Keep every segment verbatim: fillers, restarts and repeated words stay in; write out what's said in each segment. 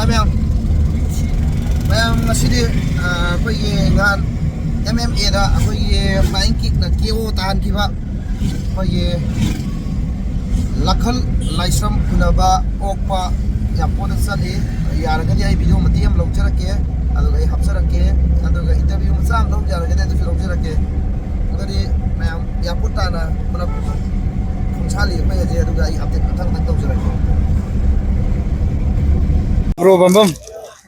ꯃꯌꯥꯝ ꯃꯌꯥꯝ ꯉꯁꯤꯗꯤ ꯑꯩꯈꯣꯏꯒꯤ ꯅꯍꯥꯟ ꯑꯦꯝ ꯑꯦꯝ ꯑꯦꯗ ꯑꯩꯈꯣꯏꯒꯤ ꯐ꯭ꯂꯥꯏꯌꯤꯡ ꯀꯤꯛꯅ ꯀꯦ ꯑꯣ ꯇꯥꯍꯟꯈꯤꯕ ꯑꯩꯈꯣꯏꯒꯤ ꯂꯥꯈꯜ ꯂꯥꯏꯁ꯭ꯔꯝ ꯎꯅꯕ ꯑꯣꯛꯄ ꯌꯥꯝ ꯄꯣꯠꯇ ꯆꯠꯂꯤ꯫ ꯌꯥꯔꯒꯗꯤ ꯑꯩ ꯚꯤꯗꯤꯑꯣ ꯃꯇꯦꯛ ꯑꯃ ꯂꯧꯖꯔꯛꯀꯦ, ꯑꯗꯨꯒ ꯑꯩ ꯍꯥꯞꯆꯔꯛꯀꯦ, ꯑꯗꯨꯒ ꯏꯟꯇꯔꯚꯤꯌꯨ ꯃꯆꯥ ꯑꯃ ꯂꯧ ꯌꯥꯔꯒꯗꯤ ꯑꯗꯨꯁꯨ ꯂꯧꯖꯔꯛꯀꯦ꯫ ꯑꯗꯨꯗꯤ ꯃꯌꯥꯝ ꯏꯌꯥꯔꯄꯣꯔꯠ ꯇꯥꯅ ꯄꯨꯂꯞ ꯈꯣꯡꯁꯥꯜꯂꯤ ꯑꯩꯈꯣꯏ ꯍꯧꯖꯤꯛ, ꯑꯗꯨꯒ ꯑꯩ ꯑꯞꯗꯦꯠ ꯃꯊꯪ ꯃꯊꯪ ꯇꯧꯖꯔꯛꯀꯦ꯫ ꯕ꯭ꯔꯣ ꯕꯝꯕꯝ,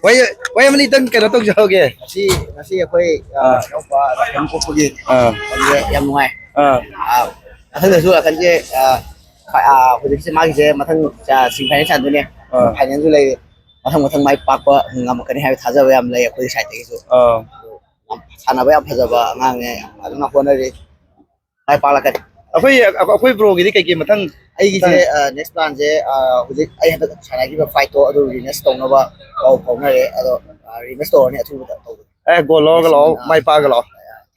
ꯋꯥꯍꯩ ꯋꯥꯍꯩ ꯑꯃꯅꯤꯇꯪ ꯀꯩꯅꯣ ꯇꯧꯖꯍꯧꯒꯦ꯫ ꯉꯁꯤ ꯉꯁꯤ ꯑꯩꯈꯣꯏ ꯑ, ꯑꯥ꯫ ꯏꯅꯥꯎꯄꯥ ꯔꯥꯐꯦꯜ ꯄꯣꯛꯄꯒꯤ ꯑꯥ꯫ ꯑꯗꯨꯗ ꯌꯥꯝ ꯅꯨꯡꯉꯥꯏ꯫ ꯑꯥ꯫ ꯑꯥ, ꯃꯊꯪꯗꯁꯨ ꯔꯥꯐꯦꯜꯁꯦ, ꯑꯥ, ꯐ- ꯑꯥ, ꯍꯧꯖꯤꯛꯁꯦ ꯃꯥꯒꯤꯁꯦ ꯃꯊꯪ ꯁꯤꯃꯤ ꯐꯥꯏꯅꯦꯜ ꯁꯥꯟꯅꯗꯣꯏꯅꯦ꯫ ꯑꯥ꯫ ꯐꯥꯏꯅꯦꯜꯁꯨ ꯂꯩ꯫ ꯃꯊꯪ ꯃꯊꯪ ꯃꯥꯏ ꯄꯥꯛꯄ ꯉꯝꯃꯛꯀꯅꯤ ꯍꯥꯏꯕ ꯊꯥꯖꯕ ꯌꯥꯝ ꯂꯩ ꯑꯩꯈꯣꯏꯒꯤ ꯁꯥꯏꯠꯇꯒꯤꯁꯨ꯫ ꯑꯥ꯫ ꯌꯥꯝ ꯁꯥꯟꯅꯕ ꯌꯥꯝ ꯐꯖꯕ ꯑꯉꯥꯡꯅꯦ, ꯌꯥꯝ ꯐꯖꯅ ꯍꯣꯠꯅꯔꯤ꯫ ꯃꯥꯏ ꯄꯥꯛꯂꯛꯀꯅꯤ꯫ ꯑꯩꯈꯣꯏ ꯑꯩꯈꯣꯏ ꯕ꯭ꯔꯣꯒꯤꯗꯤ ꯀꯩꯀꯩ ꯃꯊꯪ? ꯑꯩꯒꯤꯁꯦ, ꯃꯊꯪ ꯑ, ꯅꯦꯛꯁ ꯄ꯭ꯂꯥꯟꯁꯦ, ꯑ, ꯍꯧꯖꯤꯛ ꯑꯩ ꯍꯟꯗꯛ ꯁꯥꯟꯅꯈꯤꯕ ꯐꯥꯏꯠꯇꯣ ꯑꯗꯨ ꯔꯤꯃꯦꯁ ꯇꯧꯅꯕ ꯄꯥꯎ ꯐꯥꯎꯅꯔꯦ꯫ ꯑꯗꯣ, ꯑ, ꯔꯤꯃꯦꯁ ꯇꯧꯔꯅꯤ ꯑꯊꯨꯕꯗ ꯇꯧꯕꯗ꯫ ꯑꯦ, ꯒꯣꯜ ꯂꯧꯔꯒ ꯂꯥꯛꯑꯣ, ꯃꯥꯏ ꯄꯥꯛꯑꯒ ꯂꯥꯛꯑꯣ꯫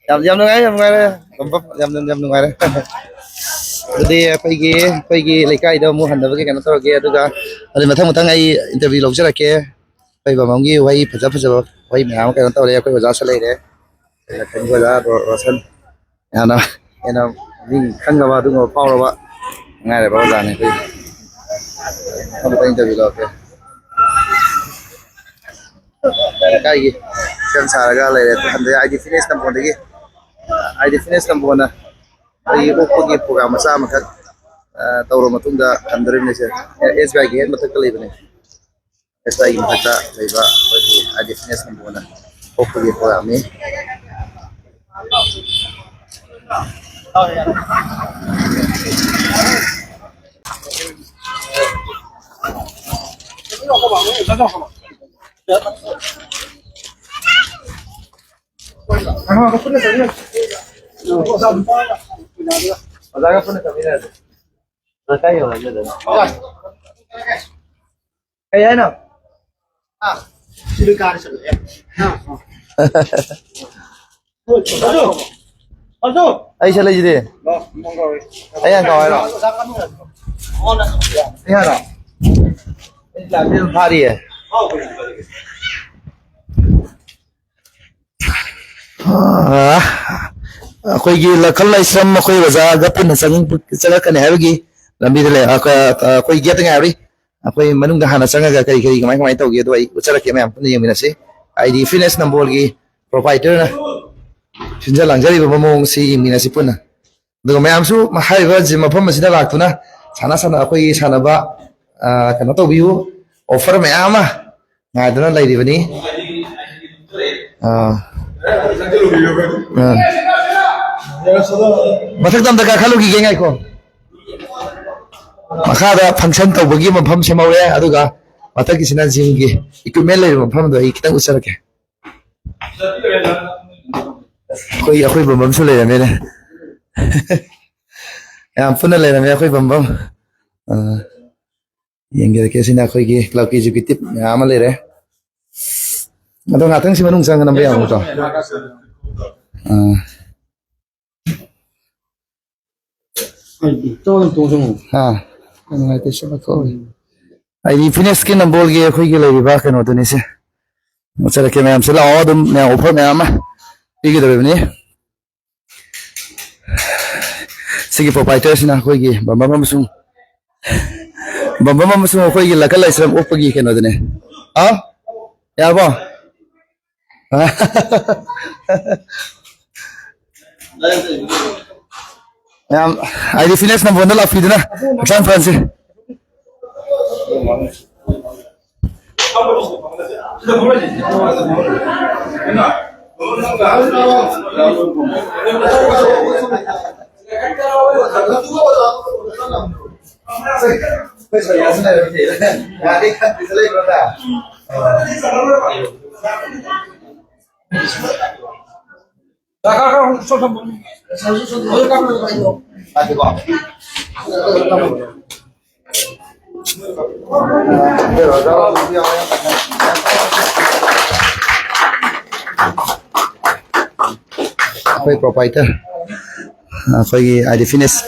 ꯌꯥꯝ ꯌꯥꯝ ꯅꯨꯡꯉꯥꯏꯔꯦ, ꯌꯥꯝ ꯅꯨꯡꯉꯥꯏꯔꯦ, ꯌꯥꯝ ꯌꯥꯝ ꯌꯥꯝ ꯅꯨꯡꯉꯥꯏꯔꯦ꯫ ꯑꯗꯨꯗꯤ ꯑꯩꯈꯣꯏꯒꯤ ꯑꯩꯈꯣꯏꯒꯤ ꯂꯩꯀꯥꯏꯗ ꯑꯃꯨꯛ ꯍꯟꯅꯕꯒꯤ ꯀꯩꯅꯣ ꯇꯧꯔꯒꯦ, ꯑꯗꯨꯒ ꯑꯗꯨ ꯃꯊꯪ ꯃꯊꯪ ꯑꯩ ꯏꯟꯇꯔꯚꯤꯌꯨ ꯂꯧꯖꯔꯛꯀꯦ꯫ ꯑꯩꯈꯣꯏ ꯕꯝꯕꯝꯒꯤ ꯋꯥꯍꯩ ꯐꯖ ꯐꯖꯕ ꯋꯥꯍꯩ ꯃꯌꯥꯝ ꯑꯃ ꯀꯩꯅꯣ ꯇꯧꯔꯦ꯫ ꯑꯩꯈꯣꯏ ꯑꯣꯖꯥꯁꯨ ꯂꯩꯔꯦ, ꯑꯩꯈꯣꯏ ꯑꯣꯖꯥ ꯔꯣ- ꯔꯣꯁꯟ, ꯌꯥꯝꯅ ꯍꯦꯟꯅ ꯃꯤ ꯈꯪꯉꯕ ꯑꯗꯨꯒꯨꯝꯕ ꯐꯥꯎꯔꯕ ꯉꯥꯏꯔꯕ ꯑꯣꯖꯥꯅꯤ ꯑꯩꯈꯣꯏ꯫ ꯃꯊꯪ ꯃꯊꯪ ꯏꯟꯇꯔꯚꯤꯌꯨ ꯂꯧꯔꯛꯀꯦ꯫ ꯂꯩꯀꯥꯏꯒꯤ ꯁꯦꯝ ꯁꯥꯔꯒ ꯂꯩꯔꯦ꯫ ꯍꯟꯗꯛ I D fitness ꯅꯝꯕꯣꯟꯗꯒꯤ, I D fitness ꯅꯝꯕꯣꯟꯅ ꯑꯩꯒꯤ ꯑꯣꯛꯄꯒꯤ ꯄ꯭ꯔꯣꯒ꯭ꯔꯥꯝ ꯃꯆꯥ ꯑꯃꯈꯛ, ꯑ, ꯇꯧꯔ ꯃꯇꯨꯡꯗ ꯍꯟꯗꯣꯔꯤꯕꯅꯤ꯫ ꯁꯦ ꯑꯦꯁ ꯕꯤ ꯑꯥꯏꯒꯤ ꯍꯦꯛ ꯃꯊꯛꯇ ꯂꯩꯕꯅꯦ꯫ ꯑꯦꯁ ꯕꯤ ꯑꯥꯏꯒꯤ ꯃꯊꯛꯇ ꯂꯩꯕ ꯑꯩꯈꯣꯏꯒꯤ ꯑꯥꯏ ꯗꯤ ꯐꯤꯠꯅꯦꯁ ꯅꯝꯕꯣꯟꯅ ꯑꯣꯛꯄꯒꯤ ꯄ꯭ꯔꯣꯒ꯭ꯔꯥꯝꯅꯤ꯫ ꯑꯣꯖꯥꯒ ꯄꯨꯟꯅ ꯆꯠꯃꯤꯟꯅꯁꯦ꯫ ꯀꯥꯏ ꯌꯧꯔꯒꯦ ꯑꯗꯨꯗ? ꯀꯩ ꯍꯥꯏꯅꯣ? ꯑꯥ, ꯁꯤꯗ ꯀꯥꯔ ꯆꯠꯂꯦ꯫ ꯑꯥ, ꯑꯥ꯫ ꯑꯗꯨ, ꯑꯗꯨ꯫ ꯑꯩ ꯁꯤꯗ ꯂꯩꯁꯤꯗꯤ꯫ ꯂꯥꯛꯑꯣ, ꯅꯪ ꯀꯧꯔꯦ꯫ ꯑꯩ ꯍꯥꯟꯅ ꯀꯧ ꯍꯥꯏꯔꯣ? ꯑꯣꯖꯥ ꯀꯥꯃꯤꯟꯅꯁꯤ꯫ ꯑꯩ ꯍꯥꯟꯅ? ꯑꯩ ꯂꯥꯛꯑꯗꯤ ꯑꯗꯨꯝ ꯐꯥꯔꯤꯌꯦ꯫ ꯑꯥ, ꯑꯩꯈꯣꯏꯒꯤ ꯂꯈꯜ ꯂꯥꯏꯁ꯭ꯔꯝ ꯑꯩꯈꯣꯏ ꯑꯣꯖꯥꯒ ꯄꯨꯟꯅ ꯆꯪ-, ꯆꯪꯉꯛꯀꯅꯤ ꯍꯥꯏꯕꯒꯤ ꯂꯝꯕꯤꯗ ꯂꯩ꯫ ꯑꯩꯈꯣꯏ, ꯑꯩꯈꯣꯏ ꯒꯦꯠꯇ ꯉꯥꯏꯍꯧꯔꯤ꯫ ꯑꯩꯈꯣꯏ ꯃꯅꯨꯡꯗ ꯍꯥꯟꯅ ꯆꯪꯉꯒ ꯀꯔꯤ ꯀꯔꯤ ꯀꯃꯥꯏ ꯀꯃꯥꯏꯅ ꯇꯧꯒꯦ ꯑꯗꯣ ꯑꯩ ꯎꯠꯆꯔꯛꯀꯦ, ꯃꯌꯥꯝ ꯄꯨꯟꯅ ꯌꯦꯡꯃꯤꯟꯅꯁꯤ꯫ ꯑꯥꯏ ꯗꯤ ꯐꯤꯠꯅꯦꯁ ꯅꯝꯕꯣꯜꯒꯤ ꯄ꯭ꯔꯣꯄꯥꯏꯇꯔꯅ ꯁꯤꯟꯖ ꯂꯥꯡꯖꯔꯤꯕ ꯃꯑꯣꯡꯁꯤ ꯌꯦꯡꯃꯤꯟꯅꯁꯤ ꯄꯨꯟꯅ꯫ ꯑꯗꯨꯒ ꯃꯌꯥꯝꯁꯨ ꯍꯥꯏꯔꯤꯕ ꯖꯤꯝ ꯃꯐꯝ ꯑꯁꯤꯗ ꯂꯥꯛꯇꯨꯅ ꯁꯥꯟꯅ ꯁꯥꯟꯅ ꯑꯩꯈꯣꯏꯒꯤ ꯁꯥꯟꯅꯕ, ꯑ, ꯀꯩꯅꯣ ꯇꯧꯕꯤꯌꯨ꯫ ꯑꯣꯐꯔ ꯃꯌꯥꯝ ꯑꯃ ꯉꯥꯏꯗꯨꯅ ꯂꯩꯔꯤꯕꯅꯤ꯫ ꯑ, ꯑ꯫ ꯃꯊꯛꯇ ꯑꯝꯇ ꯀꯥꯈꯠꯂꯨꯈꯤꯒꯦ, ꯉꯥꯏꯈꯣ꯫ ꯃꯈꯥꯗ ꯐꯪꯁꯟ ꯇꯧꯕꯒꯤ ꯃꯐꯝ ꯁꯦꯝꯍꯧꯔꯦ, ꯑꯗꯨꯒ ꯃꯊꯛꯀꯤꯁꯤꯅ ꯖꯤꯝꯒꯤ ꯏꯀ꯭ꯋꯤꯞꯃꯦꯟ ꯂꯩꯔꯤꯕ ꯃꯐꯝꯗꯣ ꯑꯩ ꯈꯤꯇꯪ ꯎꯠꯆꯔꯛꯀꯦ꯫ ꯑꯩꯈꯣꯏ, ꯑꯩꯈꯣꯏ ꯕꯝꯕꯝꯁꯨ ꯂꯩꯔꯝꯃꯦꯅꯦ꯫ ꯌꯥꯝ ꯄꯨꯟꯅ ꯂꯩꯔꯝꯃꯦ ꯑꯩꯈꯣꯏ ꯕꯝꯕꯝ꯫ ꯑ, ꯌꯦꯡꯖꯔꯛꯀꯦ, ꯁꯤꯅ ꯑꯩꯈꯣꯏꯒꯤ ꯀ꯭ꯂꯕꯀꯤ ꯑꯦꯛꯖꯤꯀ꯭ꯌꯨꯇꯤꯞ ꯃꯌꯥꯝ ꯑꯃ ꯂꯩꯔꯦ꯫ ꯑꯗꯣ ꯉꯥꯛꯇꯪꯁꯤ ꯃꯅꯨꯡ ꯆꯪꯉꯒ ꯅꯝꯕ ꯌꯥꯕ ꯅꯠꯇ꯭ꯔꯣ? ꯑ꯫ ꯍꯥ? ꯌꯥꯝ ꯅꯨꯡꯉꯥꯏꯇꯦ, ꯁꯤꯃ ꯀꯧꯏ꯫ ꯑꯩꯗꯤ ꯐꯤꯠꯅꯦꯁꯀꯤ ꯅꯝꯕꯣꯜꯒꯤ ꯑꯩꯈꯣꯏꯒꯤ ꯂꯩꯔꯤꯕ ꯀꯩꯅꯣꯗꯨꯅꯤꯁꯦ꯫ ꯎꯠꯆꯔꯛꯀꯦ ꯃꯌꯥꯝꯁꯦ, ꯂꯥꯛꯑꯣ, ꯑꯗꯨꯝ ꯃꯌꯥꯝ ꯑꯣꯐꯔ ꯃꯌꯥꯝ ꯑꯃ ꯄꯤꯒꯗꯧꯔꯤꯕꯅꯤ꯫ ꯁꯤꯒꯤ ꯄ꯭ꯔꯣꯄꯥꯏꯇꯔꯁꯤꯅ ꯑꯩꯈꯣꯏꯒꯤ ꯕꯝꯕꯝ ꯑꯃꯁꯨꯡ, ꯕꯝꯕꯝ ꯑꯃꯁꯨꯡ ꯑꯩꯈꯣꯏꯒꯤ ꯂꯀꯜ ꯂꯥꯏꯁ꯭ꯔꯝ ꯑꯣꯛꯄꯒꯤ ꯀꯩꯅꯣꯗꯨꯅꯦ꯫ ꯑꯥ? ꯌꯥꯔꯕꯣ? ꯃꯌꯥꯝ, ꯑꯥꯏ ꯗꯤ ꯐꯤꯠꯅꯦꯁ ꯅꯝꯕꯣꯜꯗ ꯂꯥꯛꯄꯤꯗꯨꯅ ꯍꯛꯆꯥꯡ ꯐꯍꯟꯁꯤ꯫ ꯑꯩꯈꯣꯏ ꯄ꯭ꯔꯣꯄꯥꯏꯇꯔ, ꯑꯩꯈꯣꯏꯒꯤ ꯑꯥꯏ ꯗꯤ ꯐꯤꯠꯅꯦꯁ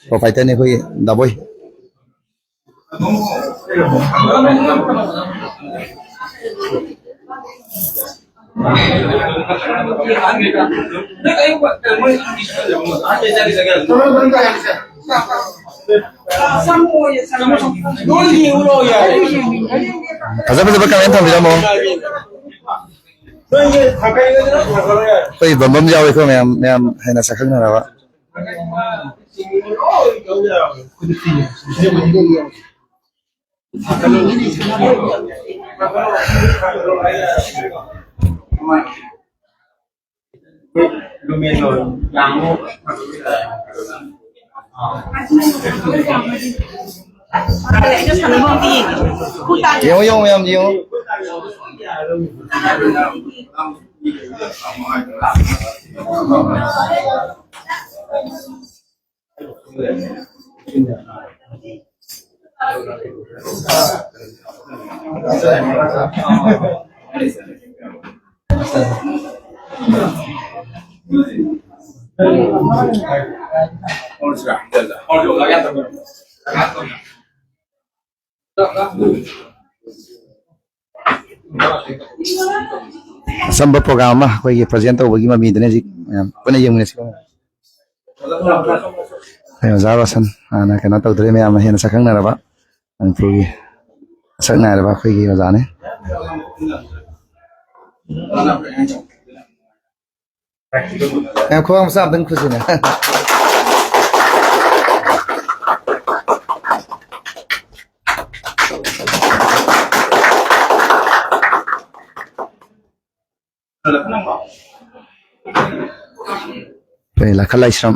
ꯄ꯭ꯔꯣꯄꯥꯏꯇꯔꯅꯤ ꯑꯩꯈꯣꯏꯒꯤ ꯗꯥꯕꯣꯏ꯫ ꯐꯖ ꯐꯖꯕ comment ꯊꯝꯕꯤꯔꯝꯃꯣ꯫ ꯑꯩꯈꯣꯏ ꯕꯝꯕꯝ ꯌꯥꯎꯏꯀꯣ ꯃꯌꯥꯝ, ꯃꯌꯥꯝ ꯍꯦꯟꯅ ꯁꯛꯈꯪꯅꯅꯕ꯫ ꯌꯦꯡꯉꯣ, ꯌꯦꯡꯉꯣ, ꯃꯌꯥꯝ ꯌꯦꯡꯉꯣ꯫ ꯑꯆꯝꯕ program ꯑꯃ ꯑꯩꯈꯣꯏꯒꯤ present ꯇꯧꯕꯒꯤ ꯃꯃꯤꯗꯨꯅ ꯍꯧꯖꯤꯛ ꯃꯌꯥꯝ ꯄꯨꯟꯅ ꯌꯦꯡꯃꯤꯟꯅꯁꯤ꯫ ꯑꯩꯈꯣꯏ ꯑꯣꯖꯥ ꯔꯣꯁꯟ ꯍꯥꯟꯅ ꯀꯩꯅꯣ ꯇꯧꯗ꯭ꯔꯦ, ꯃꯌꯥꯝꯅ ꯍꯦꯟꯅ ꯁꯛꯈꯪꯅꯔꯕ ꯃꯅꯤꯄꯨꯔꯒꯤ ꯃꯁꯛ ꯅꯥꯏꯔꯕ ꯑꯩꯈꯣꯏꯒꯤ ꯑꯣꯖꯥꯅꯤ꯫ ꯉꯥꯏꯈꯣ, ꯃꯆꯥ ꯑꯝꯇꯪ ꯈꯨꯠꯁꯤꯅꯦ꯫ ꯑꯩꯈꯣꯏ ꯂꯥꯈꯠ ꯂꯥꯏꯁ꯭ꯔꯝ꯫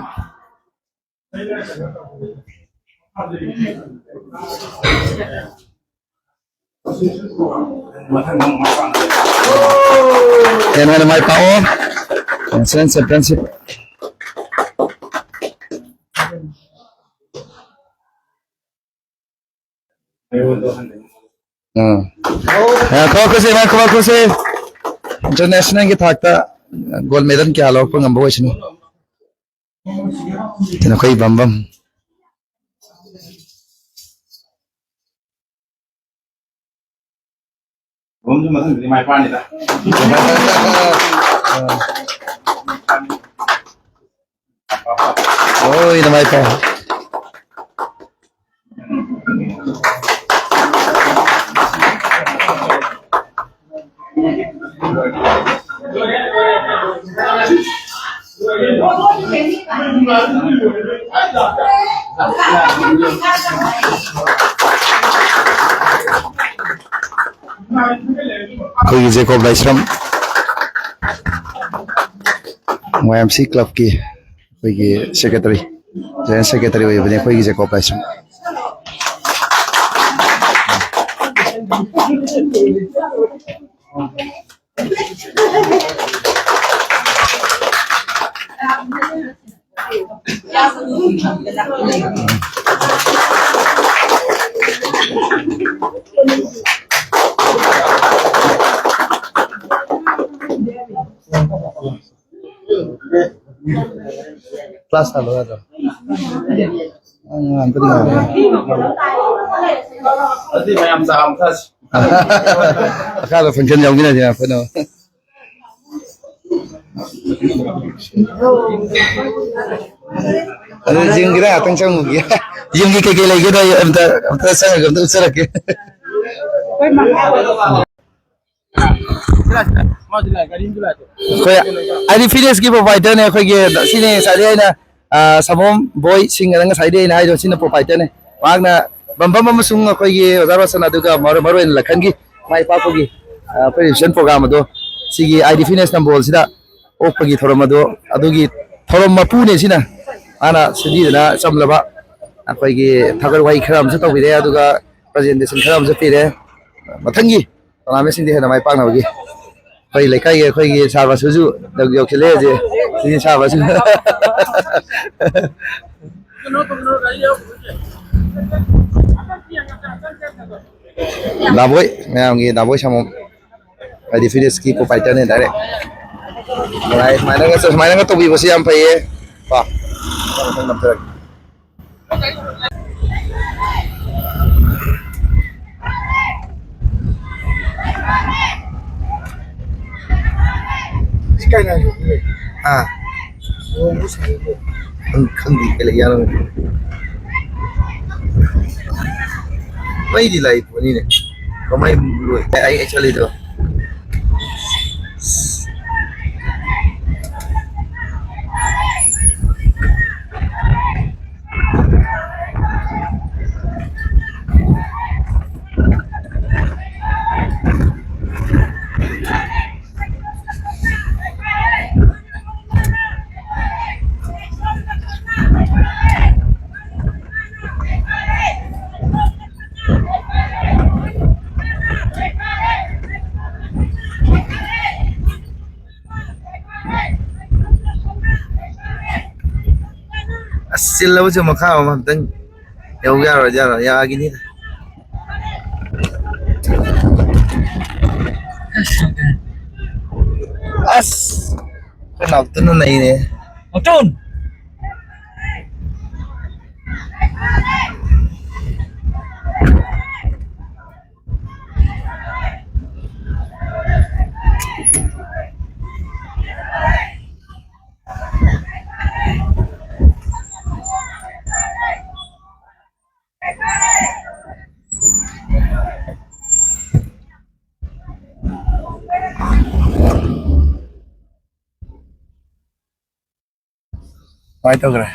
ꯍꯦꯟꯅ ꯍꯦꯟꯅ ꯃꯥꯏ ꯄꯥꯛꯑꯣ꯫ National Championship꯫ ꯑꯥ꯫ ꯉꯥꯏꯈꯣ, ꯈꯨꯠꯁꯦ, ꯉꯥꯏꯈꯣ, ꯈꯨꯠꯁꯦ꯫ International ꯒꯤ ꯊꯥꯛꯇ gold medal ꯀꯌꯥ ꯂꯧꯔꯛꯄ ꯉꯝꯕ ꯑꯣꯏꯁꯅꯨ꯫ ꯅꯈꯣꯏ ꯕꯝꯕꯝ꯫ ꯃꯊꯪꯗꯗꯤ ꯃꯥꯏ ꯄꯥꯛꯑꯅꯤꯗ꯫ ꯍꯣꯏ, ꯅꯃꯥꯏ ꯄꯥꯛ꯫ ꯑꯩꯈꯣꯏꯒꯤ ꯖꯦꯀꯣꯕ ꯂꯥꯏꯁ꯭ꯔꯝ ꯋꯥꯏ ꯑꯦꯝ ꯁꯤ ꯀ꯭ꯂꯕꯀꯤ ꯑꯩꯈꯣꯏꯒꯤ ꯁꯦꯀ꯭ꯔꯦꯇꯔꯤ, ꯖꯦꯅꯔꯦꯜ ꯁꯦꯀ꯭ꯔꯦꯇꯔꯤ ꯑꯣꯏꯕꯅꯤ ꯑꯩꯈꯣꯏꯒꯤ ꯖꯦꯀꯣꯕ ꯂꯥꯏꯁ꯭ꯔꯝ꯫ Class ꯊꯥꯜꯂꯣ ꯌꯥꯗ꯭ꯔꯣ? ꯑꯉꯥꯡ ꯑꯝꯇꯗꯤ ꯉꯥꯏꯔꯦ꯫ ꯑꯗꯨꯗꯤ ꯃꯌꯥꯝ ꯆꯥ ꯑꯃ ꯊꯛꯑꯁꯤ꯫ ꯃꯈꯥꯗ function ꯌꯥꯎꯃꯤꯟꯅꯁꯤ ꯉꯥꯏꯈꯣ꯫ ꯑꯗꯨ ꯖꯤꯝꯒꯤꯗ ꯉꯥꯛꯇꯪ ꯆꯪꯉꯨꯒꯦ꯫ ꯖꯤꯝꯒꯤ ꯀꯩꯀꯩ ꯂꯩꯒꯦꯗꯣ ꯑꯩ ꯑꯝꯇ, ꯑꯝꯇ ꯆꯪꯉꯒ ꯑꯝꯇ ꯎꯠꯆꯔꯛꯀꯦ꯫ ꯑꯩꯈꯣꯏ ꯑꯥꯏ ꯗꯤ ꯐꯤꯠꯅꯦꯁꯀꯤ ꯄ꯭ꯔꯣꯄꯥꯏꯇꯔꯅꯦ ꯑꯩꯈꯣꯏꯒꯤ꯫ ꯁꯤꯅꯦ ꯉꯁꯥꯏꯗꯩ ꯑꯩꯅ, ꯑ, ꯁꯥꯕꯣꯝ ꯕꯣꯏ ꯁꯤꯡ ꯑꯅ ꯉꯁꯥꯏꯗꯩ ꯑꯩꯅ ꯍꯥꯏꯗꯣ ꯁꯤꯅ ꯄ꯭ꯔꯣꯄꯥꯏꯇꯔꯅꯦ꯫ ꯃꯍꯥꯛꯅ ꯕꯝꯕꯝ ꯑꯃꯁꯨꯡ ꯑꯩꯈꯣꯏꯒꯤ ꯑꯣꯖꯥ ꯔꯣꯁꯟ, ꯑꯗꯨꯒ ꯃꯔꯨ, ꯃꯔꯨ ꯑꯣꯏꯅ ꯂꯈꯟꯒꯤ ꯃꯥꯏ ꯄꯥꯛꯄꯒꯤ, ꯑ, ꯑꯩꯈꯣꯏ reception program ꯑꯗꯣ ꯁꯤꯒꯤ ꯑꯥꯏ ꯗꯤ ꯐꯤꯠꯅꯦꯁ ꯅꯝꯕꯣꯜꯁꯤꯗ ꯑꯣꯛꯄꯒꯤ ꯊꯧꯔꯝ ꯑꯗꯣ ꯑꯗꯨꯒꯤ ꯊꯧꯔꯝ ꯃꯄꯨꯅꯦ ꯁꯤꯅ꯫ ꯃꯥꯅ ꯁꯤꯟꯕꯤꯗꯅ ꯆꯝꯂꯕ ꯑꯩꯈꯣꯏꯒꯤ ꯊꯥꯒꯠ ꯋꯥꯍꯩ ꯈꯔ ꯑꯃꯁꯨ ꯇꯧꯕꯤꯔꯦ, ꯑꯗꯨꯒ presentation ꯈꯔ ꯑꯃꯁꯨ ꯄꯤꯔꯦ꯫ ꯃꯊꯪꯒꯤ tournamentꯁꯤꯡꯗ ꯍꯦꯟꯅ ꯃꯥꯏ ꯄꯥꯛꯅꯕꯒꯤ ꯑꯩꯈꯣꯏ ꯂꯩꯀꯥꯏꯒꯤ ꯑꯩꯈꯣꯏꯒꯤ ꯁꯥꯔ ꯕꯥꯁꯨꯁꯨ ꯌꯧ-, ꯌꯧꯁꯤꯜꯂꯛꯑꯦ ꯍꯧꯖꯤꯛ꯫ ꯁꯤꯒꯤ ꯁꯥꯔ ꯕꯥꯁꯨ꯫ ꯗꯥꯕꯣꯏ, ꯃꯌꯥꯝꯒꯤ ꯗꯥꯕꯣꯏ ꯁꯥꯃꯣꯝ꯫ ꯍꯥꯏꯗꯤ fitnessꯀꯤ proprietorꯅꯦ direct꯫ ꯅꯨꯡꯉꯥꯏ, ꯁꯨꯃꯥꯏꯅꯒ, ꯁꯨꯃꯥꯏꯅꯒ ꯇꯧꯕꯤꯕꯁꯤ ꯌꯥꯝ ꯐꯩꯌꯦ꯫ ꯀꯣ? ꯃꯊꯪ ꯃꯊꯪ ꯅꯝꯊꯔꯒꯦ꯫ ꯀꯥꯏꯅ ꯍꯥꯏꯕ ꯂꯩ꯫ ꯑꯥ꯫ ꯂꯨꯍꯣꯡꯕ ꯁꯥꯕ ꯂꯩ꯫ ꯈꯪ-, ꯈꯪꯗꯦ, ꯀꯩ ꯂꯩ ꯌꯥꯔꯣꯏ꯫ ꯃꯩꯗꯤ ꯂꯥꯛꯏ ꯄꯣꯠꯅꯤꯅꯦ꯫ ꯀꯃꯥꯏ ꯂꯣꯏ-, ꯑꯩ, ꯑꯩ ꯆꯠꯂꯤꯗꯣ꯫ ꯑꯁ, ꯆꯤꯜꯂꯕꯁꯨ ꯃꯈꯥ ꯑꯃ ꯑꯝꯇꯪ ꯌꯧ ꯌꯥꯔꯣꯏ, ꯌꯥꯔꯣꯏ, ꯌꯥꯒꯤꯅꯤꯗ꯫ ꯑꯁ, ꯑꯩꯈꯣꯏ ꯅꯥꯎꯇꯣꯟꯅ ꯅꯩꯔꯦ꯫ ꯅꯥꯎꯇꯣꯟ! ꯀꯃꯥꯏ ꯇꯧꯈ꯭ꯔꯦ?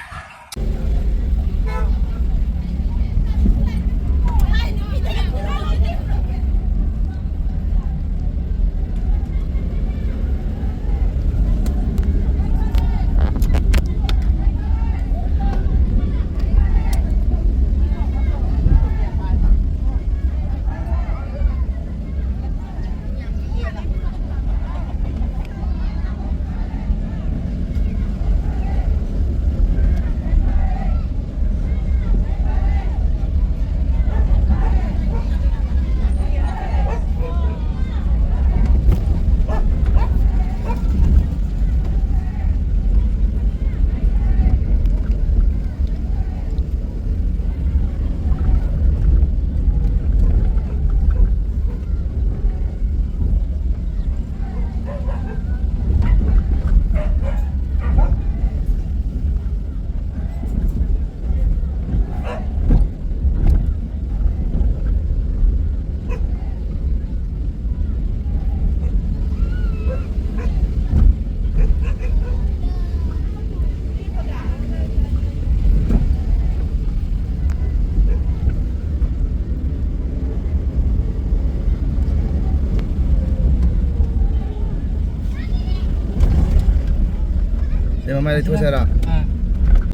ꯃꯃꯥꯏ ꯂꯩꯊꯣꯛꯁꯦ ꯍꯥꯏꯔꯣ?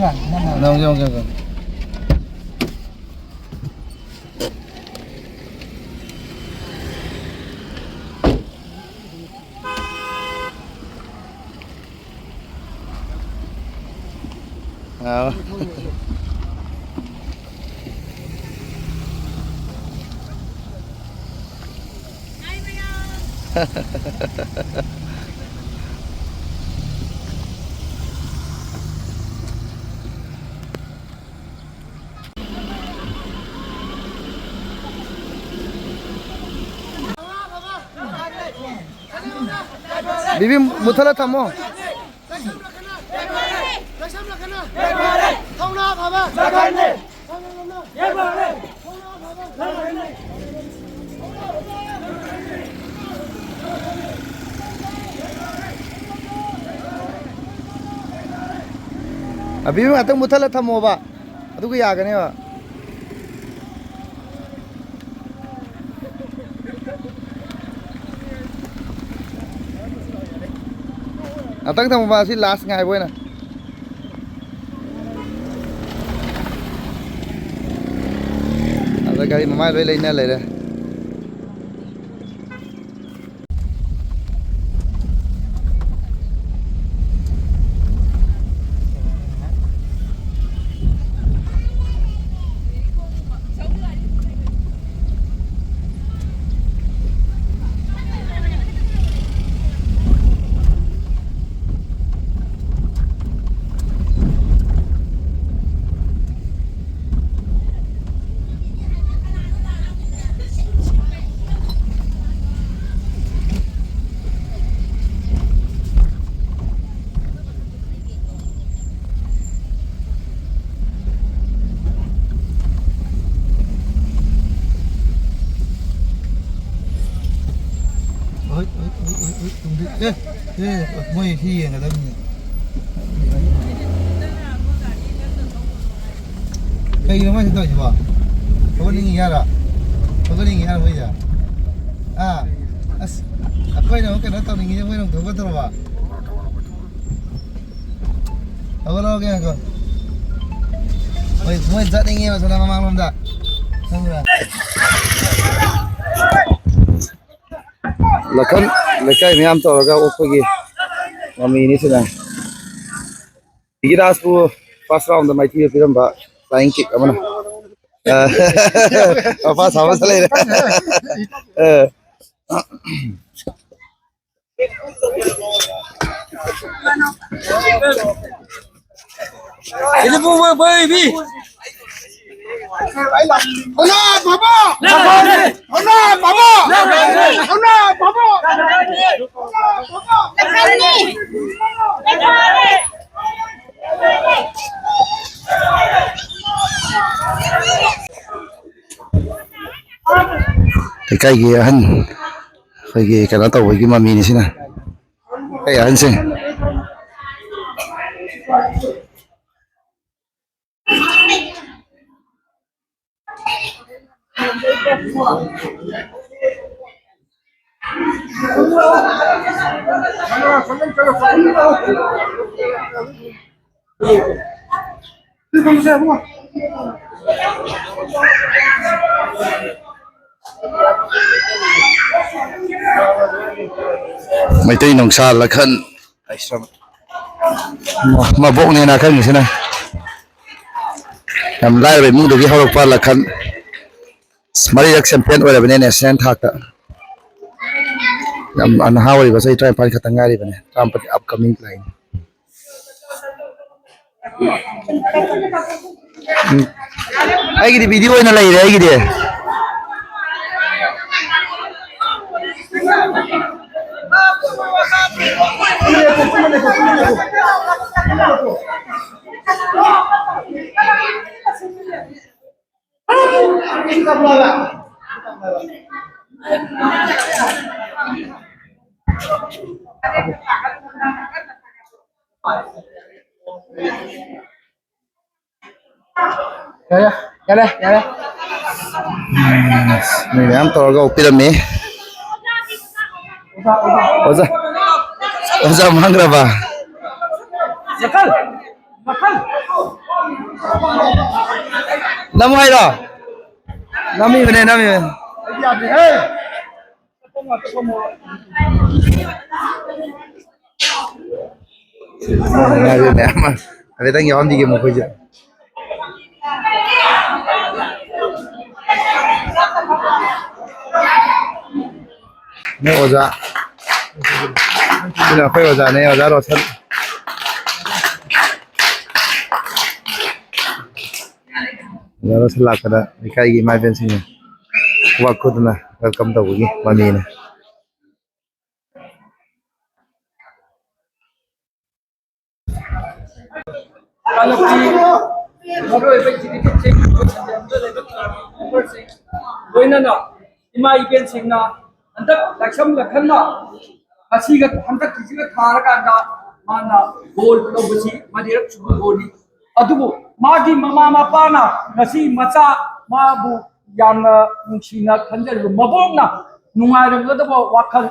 ꯑꯥ꯫ ꯅꯪ ꯌꯦꯡꯉꯣ, ꯌꯦꯡꯉꯣ꯫ ꯑꯥꯎ꯫ ꯕꯤꯕꯤ, ꯃꯨꯊꯠꯂ ꯊꯝꯃꯣ꯫ ꯑꯕꯤꯕꯤ, ꯉꯥꯛꯇꯪ ꯃꯨꯊꯠꯂ ꯊꯝꯃꯣꯕ, ꯑꯗꯨꯒ ꯌꯥꯒꯅꯦꯕ꯫ ꯉꯥꯛꯇꯪ ꯊꯝꯃꯣꯕ, ꯑꯁꯤ ꯂꯥꯁ ꯉꯥꯏꯕ ꯑꯣꯏꯅ꯫ ꯑꯗ ꯒꯥꯔꯤ ꯃꯃꯥꯏ ꯂꯣꯏ ꯂꯩꯅ ꯂꯩꯔꯦ꯫ ꯍꯣꯏ, ꯍꯣꯏ, ꯍꯣꯏ, ꯍꯣꯏ, ꯍꯣꯏ, ꯇꯨꯡꯗꯤ-, ꯑꯦ, ꯑꯦ, ꯃꯣꯏ ꯁꯤ ꯌꯦꯡꯒꯗꯕꯅꯤ꯫ ꯀꯩꯒꯤꯅꯣ ꯃꯣꯏꯁꯤ ꯇꯧꯔꯤꯁꯤꯕꯣ? ꯊꯧꯒꯠꯅꯤꯡꯉꯤ ꯍꯥꯏꯔꯣ? ꯊꯧꯒꯠꯅꯤꯡꯉꯤ ꯍꯥꯏꯔꯣ ꯃꯣꯏꯁꯦ? ꯑꯥ, ꯑꯁ, ꯑꯩꯈꯣꯏꯅ ꯑꯃꯨꯛ ꯀꯩꯅꯣ ꯇꯧꯅꯤꯡꯉꯤꯁꯦ ꯃꯣꯏꯅ ꯑꯃꯨꯛ ꯊꯧꯒꯠꯇꯧꯔꯕ? ꯍꯧꯒꯠꯂꯛꯑꯣ, ꯀꯩꯅꯣ? ꯃꯣꯏ, ꯃꯣꯏ ꯆꯠꯅꯤꯡꯉꯦꯕ ꯁꯣꯝꯗ ꯃꯃꯥꯡꯂꯣꯝꯗ꯫ ꯈꯪꯕ꯭ꯔꯥ? ꯂꯈꯟ ꯂꯩꯀꯥꯏ ꯃꯌꯥꯝ ꯇꯧꯔꯒ ꯑꯣꯛꯄꯒꯤ ꯃꯃꯤꯅꯤ ꯁꯤꯅ꯫ ꯕꯤꯒꯤꯔꯥꯖꯄꯨ first round ꯃꯥꯏꯊꯤꯕ ꯄꯤꯔꯝꯕ flying kick ꯑꯃꯅ꯫ ꯑ, ꯃꯄꯥ ꯁꯥꯕꯁꯨ ꯂꯩꯔꯦ꯫ ꯑ꯫ ꯂꯩꯀꯥꯏꯒꯤ ꯑꯍꯟ ꯑꯩꯈꯣꯏꯒꯤ ꯀꯩꯅꯣ ꯇꯧꯕꯒꯤ ꯃꯃꯤꯅꯤ ꯁꯤꯅ꯫ ꯂꯩꯀꯥꯏ ꯑꯍꯟꯁꯤꯡ꯫ ꯃꯩꯇꯩ ꯅꯨꯡꯁꯥ ꯂꯈꯟ ꯃꯕꯣꯛꯅꯦꯅ ꯈꯪꯉꯤꯁꯤꯅ꯫ ꯌꯥꯝ ꯂꯥꯏꯔꯕ ꯏꯃꯨꯡꯗꯒꯤ ꯍꯧꯔꯛꯄ ꯂꯈꯟ꯫ ꯃꯔꯤꯔꯛ champion ꯑꯣꯏꯔꯕꯅꯦ national ꯊꯥꯛꯇ꯫ ꯌꯥꯝ ꯅꯍꯥ ꯑꯣꯏꯔꯤꯕ, ꯆꯍꯤ ꯇꯔꯥꯅꯤꯄꯥꯟ ꯈꯛꯇ ꯉꯥꯏꯔꯤꯕꯅꯦ, ꯇꯔꯥꯃꯥꯄꯟ upcoming line꯫ ꯎꯝ꯫ ꯑꯩꯒꯤꯗꯤ video ꯑꯣꯏꯅ ꯂꯩꯔꯦ ꯑꯩꯒꯤꯗꯤ꯫ ꯌꯥꯔꯦ, ꯌꯥꯔꯦ, ꯌꯥꯔꯦ꯫ ꯃꯤ ꯃꯌꯥꯝ ꯇꯧꯔꯒ ꯑꯣꯛꯄꯤꯔꯝꯃꯤ꯫ ꯑꯣꯖꯥ, ꯑꯣꯖꯥ ꯃꯥꯡꯈ꯭ꯔꯕ? ꯅꯝꯃꯨ ꯍꯥꯏꯔꯣ? ꯅꯝꯃꯤꯕꯅꯦ, ꯅꯝꯃꯤꯕꯅꯦ꯫ ꯉꯥꯏꯔꯦꯅꯦ, ꯑꯃ ꯍꯥꯏꯐꯦꯠꯇꯪ ꯌꯥꯎꯍꯟꯕꯤꯒꯦ ꯃꯈꯣꯏꯁꯦ꯫ ꯅꯣꯏ ꯑꯣꯖꯥ, ꯁꯤꯅ ꯑꯩꯈꯣꯏ ꯑꯣꯖꯥꯅꯦ, ꯑꯣꯖꯥ ꯔꯣꯁꯟ꯫ ꯑꯣꯖꯥ ꯔꯣꯁꯟ ꯂꯥꯛꯄꯗ ꯂꯩꯀꯥꯏꯒꯤ ꯏꯃꯥ ꯏꯕꯦꯟꯁꯤꯡꯅ ꯈꯨꯕꯥꯛ ꯈꯨꯗꯅ welcome ꯇꯧꯕꯒꯤ ꯃꯃꯤꯅꯦ꯫ ꯀꯥꯡꯂꯨꯞꯀꯤ ꯃꯔꯨꯑꯣꯏꯕ executive ꯁꯤꯡ, ꯑꯩꯈꯣꯏ ꯁꯟꯖꯦꯟꯕꯗ ꯂꯩꯕ ꯃꯦꯝꯕꯔꯁꯤꯡ, ꯂꯣꯏꯅꯅ ꯏꯃꯥ ꯏꯕꯦꯟꯁꯤꯡꯅ ꯍꯟꯗꯛ ꯂꯥꯏꯁ꯭ꯔꯝ ꯂꯥꯏꯈꯟꯅ ꯑꯁꯤꯒ ꯍꯟꯗꯛꯀꯤꯁꯤꯒ ꯊꯥꯔꯀꯥꯟꯗ ꯃꯥꯅ ꯒꯣꯜ ꯂꯧꯕꯁꯤ ꯃꯔꯤꯔꯛ ꯁꯨꯕ ꯒꯣꯜꯅꯤ꯫ ꯑꯗꯨꯕꯨ ꯃꯥꯒꯤ ꯃꯃꯥ ꯃꯄꯥꯅ ꯉꯁꯤ ꯃꯆꯥ ꯃꯥꯕꯨ ꯌꯥꯝꯅ ꯅꯨꯡꯁꯤꯅ ꯈꯟꯖꯔꯤꯕ ꯃꯕꯣꯛꯅ ꯅꯨꯡꯉꯥꯏꯔꯝꯒꯗꯕ ꯋꯥꯈꯜ,